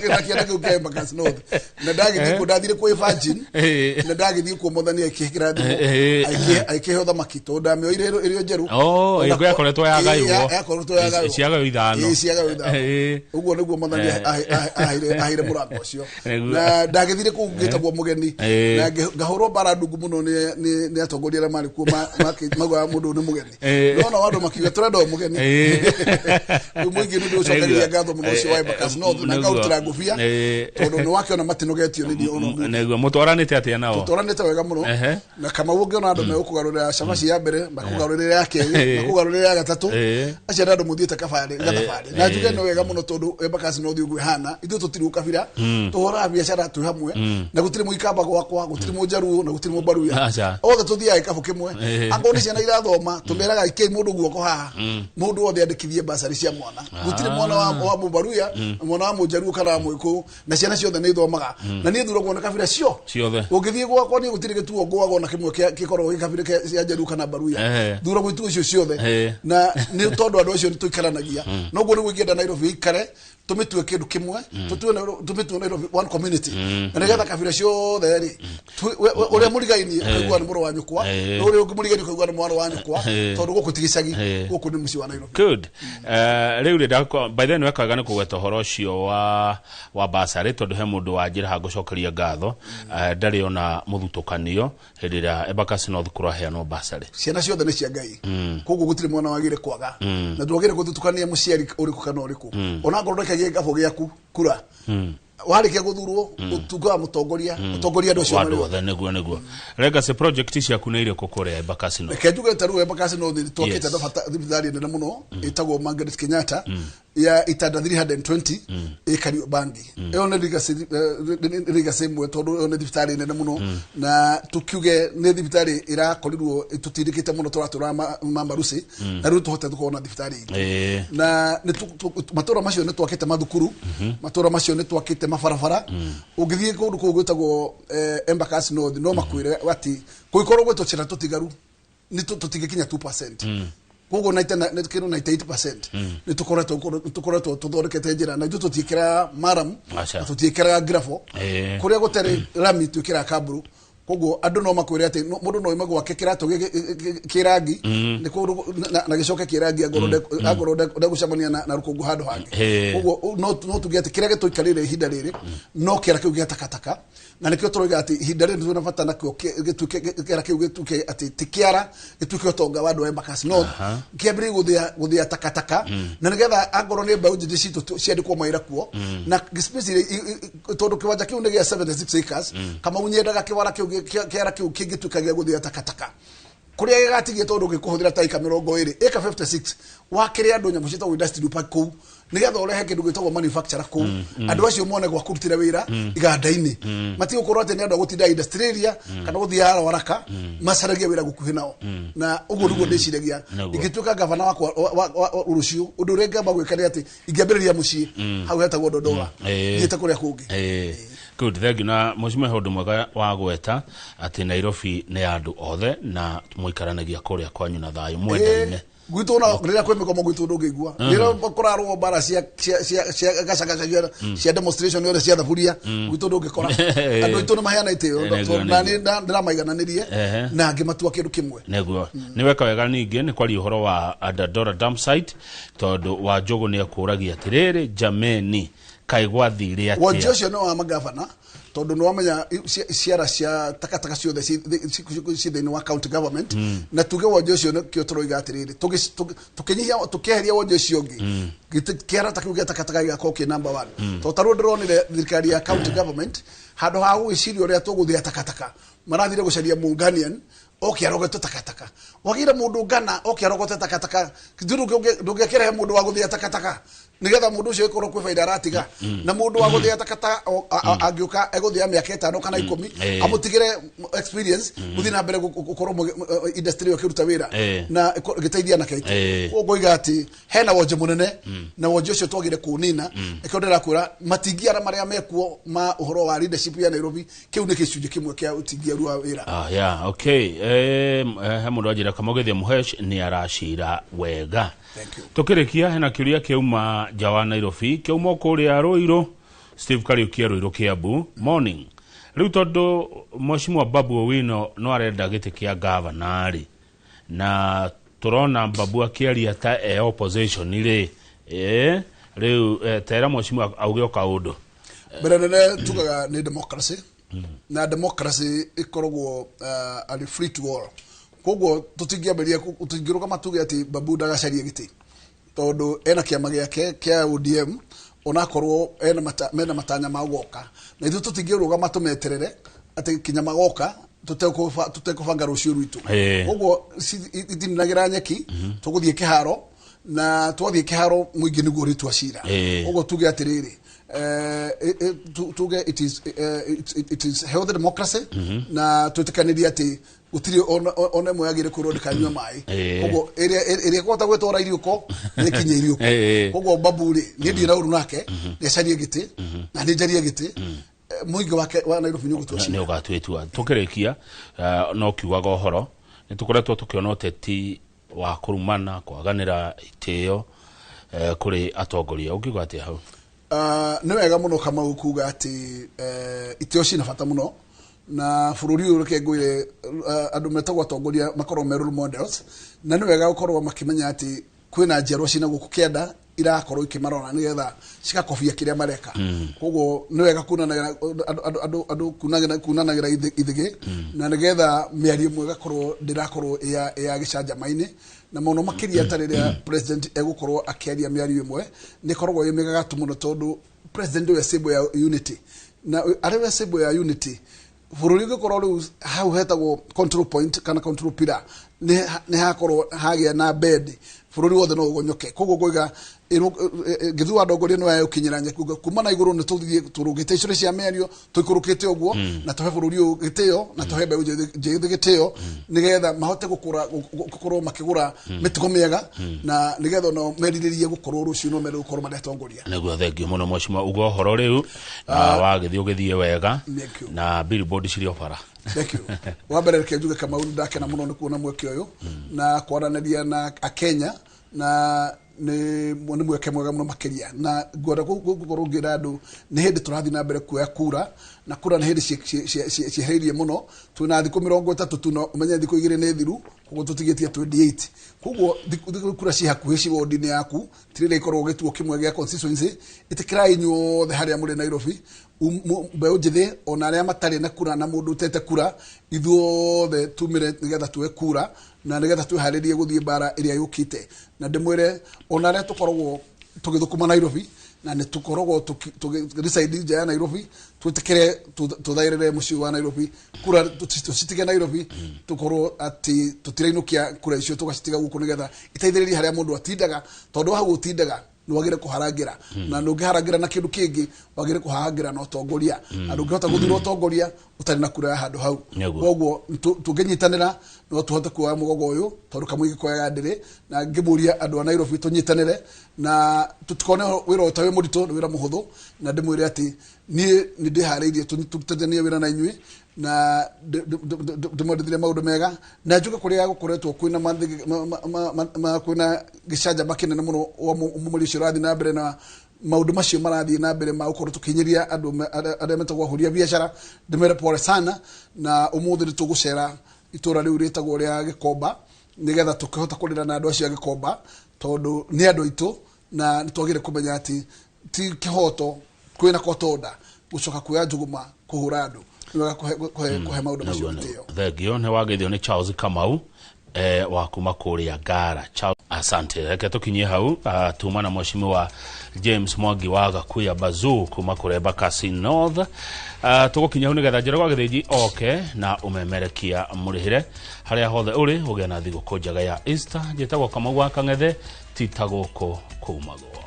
na kĩanda kĩu kĩa Embakasi North. Na ndagĩthiĩ kuo, ndathire kwĩ Virgin na ndagĩthiĩ kuo Mũthoni akĩhĩkĩra thimũ akĩhe ũthamaki, tondũ ndamĩoire ĩrĩ njerũ. Ĩyo yakoretwo yagaywo, yakoretwo yagaywo ciagaywo ithano, ciagaywo ithano. Ũguo nĩguo Mũthoni aheire mũrango ũcio. Na ndagĩthire kũu ngĩtagwo mũgeni na ngahũrwo mbara ndungu mũno nĩ atongoria arĩa marĩ kuo maugaga mũndũ nĩ mũgeni, no nao andũ makiuga tũrenda o mũgeni. Rĩu mũingĩ nĩ ndĩũcokagĩria ngatho mũno ũcio wa Embakasi North na ngaũrutĩra ngũbia tondũ nĩ wakĩona matinogetio nĩ niĩ ona ũmũthĩ. Nĩguo mũtwaranĩte atĩa nao? Tũtwaranĩte wega mũno. Na Kamau ũngĩona andũ megũkũgarũrĩra cabaci ya mbere, makũgarũrĩra ya kerĩ, makũgarũrĩra ya gatatũ, acio nĩ andũ mũthiĩte gathabarĩ. Na njuge nĩ wega mũno tondũ Embakasi North ũguo ĩhana, ithuĩ tũtirĩ ũkabira, tũhũraga biacara twĩ hamwe, na gũtirĩ mũikamba gwakwa, gũtirĩ mũnjaruo na gũtirĩ mũmbaruya, othe tũthiaga gĩkabũ kĩmwe. Akorwo nĩ ciana irathoma tũmeraga ikei mũndũ guoko haha, mũndũ wothe andĩkithie basarĩ cia mwana. Gũtirĩ mwana wa mũmbaruya, mwana wa mũnjaruo kana wa mũgĩkũyũ, na ciana ciothe nĩ ithomaga. Na niĩ thuragwo nĩ kabira cio ciothe. Ũngĩthiĩ gwakwa niĩ gũtirĩ gĩtuo ngũaga ona kĩmwe gĩkoragwo gĩ kabira cia njaruo kana mbaruya, thuragwo ituo icio ciothe. Na nĩ tondũ andũ acio nĩ tũikaranagia, noguo nĩguo ingĩenda Nairobi ĩikare tũmĩtue kĩndũ kĩmwe, tũmĩtue Nairobi one community, na nĩgetha kabira ciothe rĩ ũrĩa mũrigainie ũkaigua nĩ mũrũ wa nyũkwa, na ũrĩa ũngĩ mũrigainie ũkaigua nĩ mwarĩ wa nyũkwa, tondũ gũkũ ti gĩcagi, gũkũ nĩ mũciĩ wa Nairobi. Good. Rĩu rĩ by then wekaga nĩ kũgweta ũhoro ũcio wa basarĩ, tondũ he mũndũ wanjĩra ha ngũcokeria ngatho, ndarĩ ona mũthutũkanio hĩndĩ ĩrĩa Embakasi North kũraheanwo basarĩ. Ciana ciothe nĩ cia Ngai, koguo gũtirĩ mwana wagĩrĩire kwaga, na ndwagĩrĩire gũthutũkania mũciari ũrĩkũ kana ũrĩkũ. Ona ngorwo ndũkagia gĩkabũ gĩaku kura, warĩkia gũthurwo ũtuĩkaga mũtongoria, ũtongoria andũ acio marĩ othe. Nĩguo nĩguo. Legacy project ciaku nĩ irĩkũ kũrĩa Embakasi North? Reke njuge ta rĩu Embakasi North nĩ twakĩte thibitarĩ nene mũno ĩtagwo Margaret Kenyatta ya itanda 320 ĩ Kariobangi. Ĩyo nĩ legacy ĩmwe tondũ ĩyo nĩ thibitarĩ nene mũno, na tũkiuge nĩ thibitarĩ ĩrakorirwo ĩtũtindĩkĩte mũno tũratũra Mamarusi, na rĩu tũhote gũkorwo na thibitarĩ ingĩ. Na matũra macio nĩ twakĩte mathukuru, matũra macio nĩ twakĩte mabarabara. Ũngĩthiĩ kũndũ kũu gwĩtagwo Embakasi North no makwĩre atĩ kũngĩkorwo gwĩ tũcĩra tũtigaru nĩ tũtingĩkinya 2%. Koguo 98% nĩ tũkoretwo tũthondekete njĩra, na ithuĩ tũtiĩkĩraga maram, tũtiĩkĩraga gravel, kũrĩa gũtarĩ rami twĩkĩraga kamburu. Koguo andũ no makwĩre atĩ mũndũ no oime gwake kĩratũ kĩ rangi nĩ kũndũ na gĩcoke kĩ rangi angorwo ndegũcemania na rũkũngũ handũ hangĩ. Koguo no tuge atĩ kĩrĩa gĩtũikarĩire ihinda rĩrĩ no kĩara kĩu gĩa takataka, na nĩkĩo tũroiga atĩ ihinda rĩrĩ twĩna bata nakĩo gĩtuĩke kĩara kĩu gĩtuĩke atĩ ti kĩara, gĩtuĩke ũtonga wa andũ a Embakasi North, kĩambĩrĩrie gũthĩa takataka, na nĩgetha angorwo nĩ mbeũ njĩthĩ citũ ciandĩkwo mawĩra kuo, na space tondũ kĩwanja kĩu nĩ gĩa 76 acres. Kamau nyendaga kĩwara kĩu kĩara kĩu kĩngĩtuĩka gĩa gũthĩa takataka kũrĩa gĩgatigia, tondũ gĩkũhũthĩra ta ĩka 20, ĩka 56 wakĩrĩ andũ nyamũ ciĩtagwo industrial park kũu, nĩgetha ũrehe kĩndũ gĩtagwo manufacturer kũu, andũ acio mone gwa kũrutĩra wĩra iganda-inĩ, matigũkorwo atĩ nĩ andũ a gũtinda industrial area kana gũthiĩ Ruaraka, macaragie wĩra gũkuhĩ nao. Na ũguo nĩguo ndĩciragia ingĩtuĩka gavana wakwa rũciũ, ũndũ ũrĩa ingĩamba gwĩka nĩ atĩ ingĩambĩrĩria mũciĩ hau hetagwo Dodora, thiĩte kũrĩa kũngĩ. Good, thank you. Na mheshimiwa, he ũndũ mwega wa gweta atĩ Nairobi nĩ ya andũ othe na mũikaranagia kũrĩa kwanyu na thayũ mwendaine. Gwitũ na rĩrĩa kwĩ mĩgomo gwitũ ndũngĩigua, rĩrĩa kũrarũo mbara cia gaca cia demonstration yothe cia thaburia, gwitũ ndũngĩkora andũ aitũ nĩ maheana itĩo, na nĩ ndĩramaigananĩrie na ngĩmatua kĩndũ kĩmwe. Nĩguo nĩ weka wega. Ningĩ nĩ kwaria ũhoro wa Dandora dam site, tondũ wa Njũgũ nĩ ekũragia atĩrĩrĩ, jameni, kaĩ gwathire atĩa? Wonje ũcio nĩ wa magavana, tondũ nĩ wamenya ciara cia takataka ciothe ci thĩinĩ wa county government, na tuge wonje ũcio nĩkĩo tũroiga atĩrĩrĩ, tũkĩnyihia tũkĩeheria wonje ũcio ũngĩ, kĩara ta kĩu gĩa takataka gĩgakorwo kĩ number 1. Tondũ tarĩu ndĩronire thirikari ya county government handũ ha gwĩciria ũrĩa tũgũthĩa takataka, marathire gũcaria Munganian oke arogote takataka. Wagire mũndũ Ghana oke arogote takataka, ndũngĩkĩrehe mũndũ wa gũthĩa takataka nigetha mũndũ ũcio ĩkorwo kwĩ baida aratiga, na mũndũ wa gũthĩa takataka angĩũka egũthĩa mĩaka 5 kana 10 amũtigĩre experience gũthiĩ na mbere gũkorwo industry ĩyo ĩkĩruta wĩra na gĩteithia anake aitũ. Koguo ngoiga atĩ hena wonje mũnene, na wonje ũcio twagire kũũnina. Nĩkĩo ndĩrakwĩra matingiara marĩa mekuo ma ũhoro wa leadership ya Nairobi, kĩu nĩ gĩcunjĩ kĩmwe kĩa ũtingiaru wa wĩra. Yeah, okay. He mũndũ anjĩra Kamau Mũhesh nĩ aracira wega. Tũkĩrĩkia hena kĩũria kĩauma nja wa Nairobi, kĩauma kũrĩa Ruiru, Steve Kariuki Ruiru Kiambu. Morning. Rĩu tondũ Mheshimiwa Babu Owino no arenda gĩtĩ kĩa gavana rĩ, na tũrona Babu akĩaria ta e opposition rĩ, rĩu tera Mheshimiwa auge o kaũndũ. Mbere nene tugaga nĩ democracy, na democracy ĩkoragwo arĩ free to all. Koguo tũtingĩambĩrĩria tũtingĩrũgama tuge atĩ Babu ndagacarie gĩtĩ, tondũ ena kĩama gĩake kĩa ODM, onakorwo mena matanya ma gũka, na ithuĩ tũtingĩrũgama tũmeterere atĩ kinya magoka tũtekũbanga rũciũ rwitũ. Koguo itinagĩra nyeki, tũgũthiĩ kĩharo, na twathiĩ kĩharo mũingĩ nĩguo ũrĩtua cira. Koguo tuge atĩrĩrĩ, tuge it is healthy democracy, na twĩtĩkanĩrie atĩ gũtirĩ ona ĩmwe yagĩrĩire kwĩrwo ndĩkanyue maĩ. Koguo ĩrĩa ĩkũhota gwĩtwara iriũko nĩĩkinye iriũko. Koguo Babu rĩ, niĩ ndirĩ na ũru nake, nĩacarie gĩtĩ na nĩ njarie gĩtĩ, mũingĩ wake wa Nairobi nĩ ũgũtua cira. Nĩ ũgatua itua. Tũkĩrĩkia no kiugaga ũhoro, nĩ tũkoretwo tũkĩona ũteti wa kũrumana, kwaganĩra itĩo kũrĩ atongoria. Ũngiuga atĩa hau? Nĩ wega mũno Kamau kuga atĩ itĩo cina bata mũno, na bũrũri ũyũ reke ngwĩre andũ metagwo atongoria makorwo me role models, na nĩ wega gũkorwo makĩmenya atĩ kwĩna njiarwa cina gũkũ kĩanda irakorwo ikĩmarora nĩgetha cigakobia kĩrĩa mareka. Koguo nĩ wega kunanagĩra andũ kunanagĩra ithĩgĩ, na nĩgetha mĩario ĩmwe ĩgakorwo ndĩrakorwo ĩ ya gĩcanjama-inĩ, na mũno makĩria ta rĩrĩa president egũkorwo akĩaria mĩario ĩmwe nĩ ĩkoragwo ĩ mĩgagatu mũno, tondũ president nĩwe symbol ya unity, na arĩ we symbol ya unity bũrũri ũngĩkorwo rĩu hau hetagwo control point kana control pillar nĩ hakorwo hagĩa na bend, bũrũri wothe no ũgonyoke. Koguo ngoiga ngĩthua ndongoria no yaũkinyĩra nyeki kuma na igũrũ, nĩ tũthiĩ tũrũgĩte icũrĩ cia mĩario tũikũrũkĩte ũguo, na tũhe bũrũri ũyũ gĩtĩo na tũhe mbeũ njĩthĩ gĩtĩo, nĩgetha mahote gũkorwo makĩgũra mĩtugo mĩega, na nĩgetha onao merirĩrie gũkorwo rũciũ no mere gũkorwo marĩ atongoria. Nĩguo, thengio mũno Mheshimiwa, uga ũhoro rĩu na wagĩthiĩ ũgĩthiĩ wega na billboard cirĩ o bara. Thank you. Wa mbere reke njuge Kamau nĩ ndakena mũno nĩ kuona mweke ũyũ na kwaranĩria na akenya na nĩ mweke mwega mũno makĩria na ngwenda gũkorwo ngĩra andũ nĩ hĩndĩ tũrathiĩ na mbere kuoya kura na kura nĩ hĩndĩ ciehereirie mũno twĩna thikũ 30 tu na ũmenye thikũ 2 nĩ thiru koguo tũtigĩtie 28 koguo kura ci hakuhĩ ci wodi-inĩ yaku tirĩrĩa ikorwo gĩtuo kĩmwe gĩa constituency ĩtĩkĩrai inyuothe harĩa mũrĩ Nairobi mbeũ njĩthĩ ona arĩa matarĩ na kura na mũndũ ũtete kura ithuothe tumĩre nĩgetha tuoe kura na nĩgetha twĩharĩrie gũthiĩ mbara ĩrĩa yũkĩte na ndĩmwĩre ona arĩa tũkoragwo tũgĩthũkũma Nairobi na nĩ tũkoragwo tũgĩdecide nja ya Nairobi twĩtĩkĩre tũthaĩrĩre mũciĩ wa Nairobi kura tũcitige Nairobi tũkorwo atĩ tũtirainũkia kura icio tũgacitiga gũkũ nĩgetha iteithĩrĩrie harĩa mũndũ atindaga tondũ hau ũtindaga nĩwagĩrĩire kũharangĩra na ndũngĩharangĩra na kĩndũ kĩngĩ wagĩrĩire kũharangĩra na ũtongoria na ndũngĩhota gũthura ũtongoria ũtarĩ na kura ya handũ hau koguo tũngĩnyitanĩra no tũhote kuoya mũgogo ũyũ tondũ kamũingĩ koyaga ndĩrĩ na ngĩmũria andũ a Nairobi tũnyitanĩre na tũtikone wĩra ũyũ ta wĩ mũritũ nĩ wĩra mũhũthũ na ndĩmwĩre atĩ niĩ nĩ ndĩharĩirie tũrutithanie wĩra na inyuĩ na ndĩmwendithĩrie maũndũ mega na njuge kũrĩa gũkoretwo kwĩna kwĩna gĩcanjama kĩnene mũno wa mweri ũcio ũrathiĩ na mbere na maũndũ macio marathiĩ na mbere ma gũkorwo tũkĩhinyĩria andũ arĩa metagwo ahũri a biacara ndĩmere pole sana na ũmũthĩ nĩ tũgũcera itũra rĩu rĩtagwo rĩa Gĩkomba nĩgetha tũkĩhota kũrĩra na andũ acio a Gĩkomba tondũ nĩ andũ aitũ na nĩ twagĩrĩire kũmenya atĩ ti kĩhoto kwĩna kotonda gũcoka kuoya njũgũma kũhũra andũ nĩ wega kũhe maũndũ macio gĩtĩo. Thengio nĩ wageithio nĩ Charles Kamau wa kuma kũrĩa Ngara. Charles, asante. Reke tũkinyie hau tuma na mheshimiwa James Mwangi wa Gakuya Bazuu kuma kũrĩa Embakasi North. Tũgũkinya hau nĩgetha Njoroge wa Gĩthĩnji oke na ũmemerekia mũrĩhĩre harĩa hothe ũrĩ ũgĩe na thigũkũ njega ya Easter. Njĩtagwo Kamau wa Kang'ethe, ti ta gũkũ kumagwo.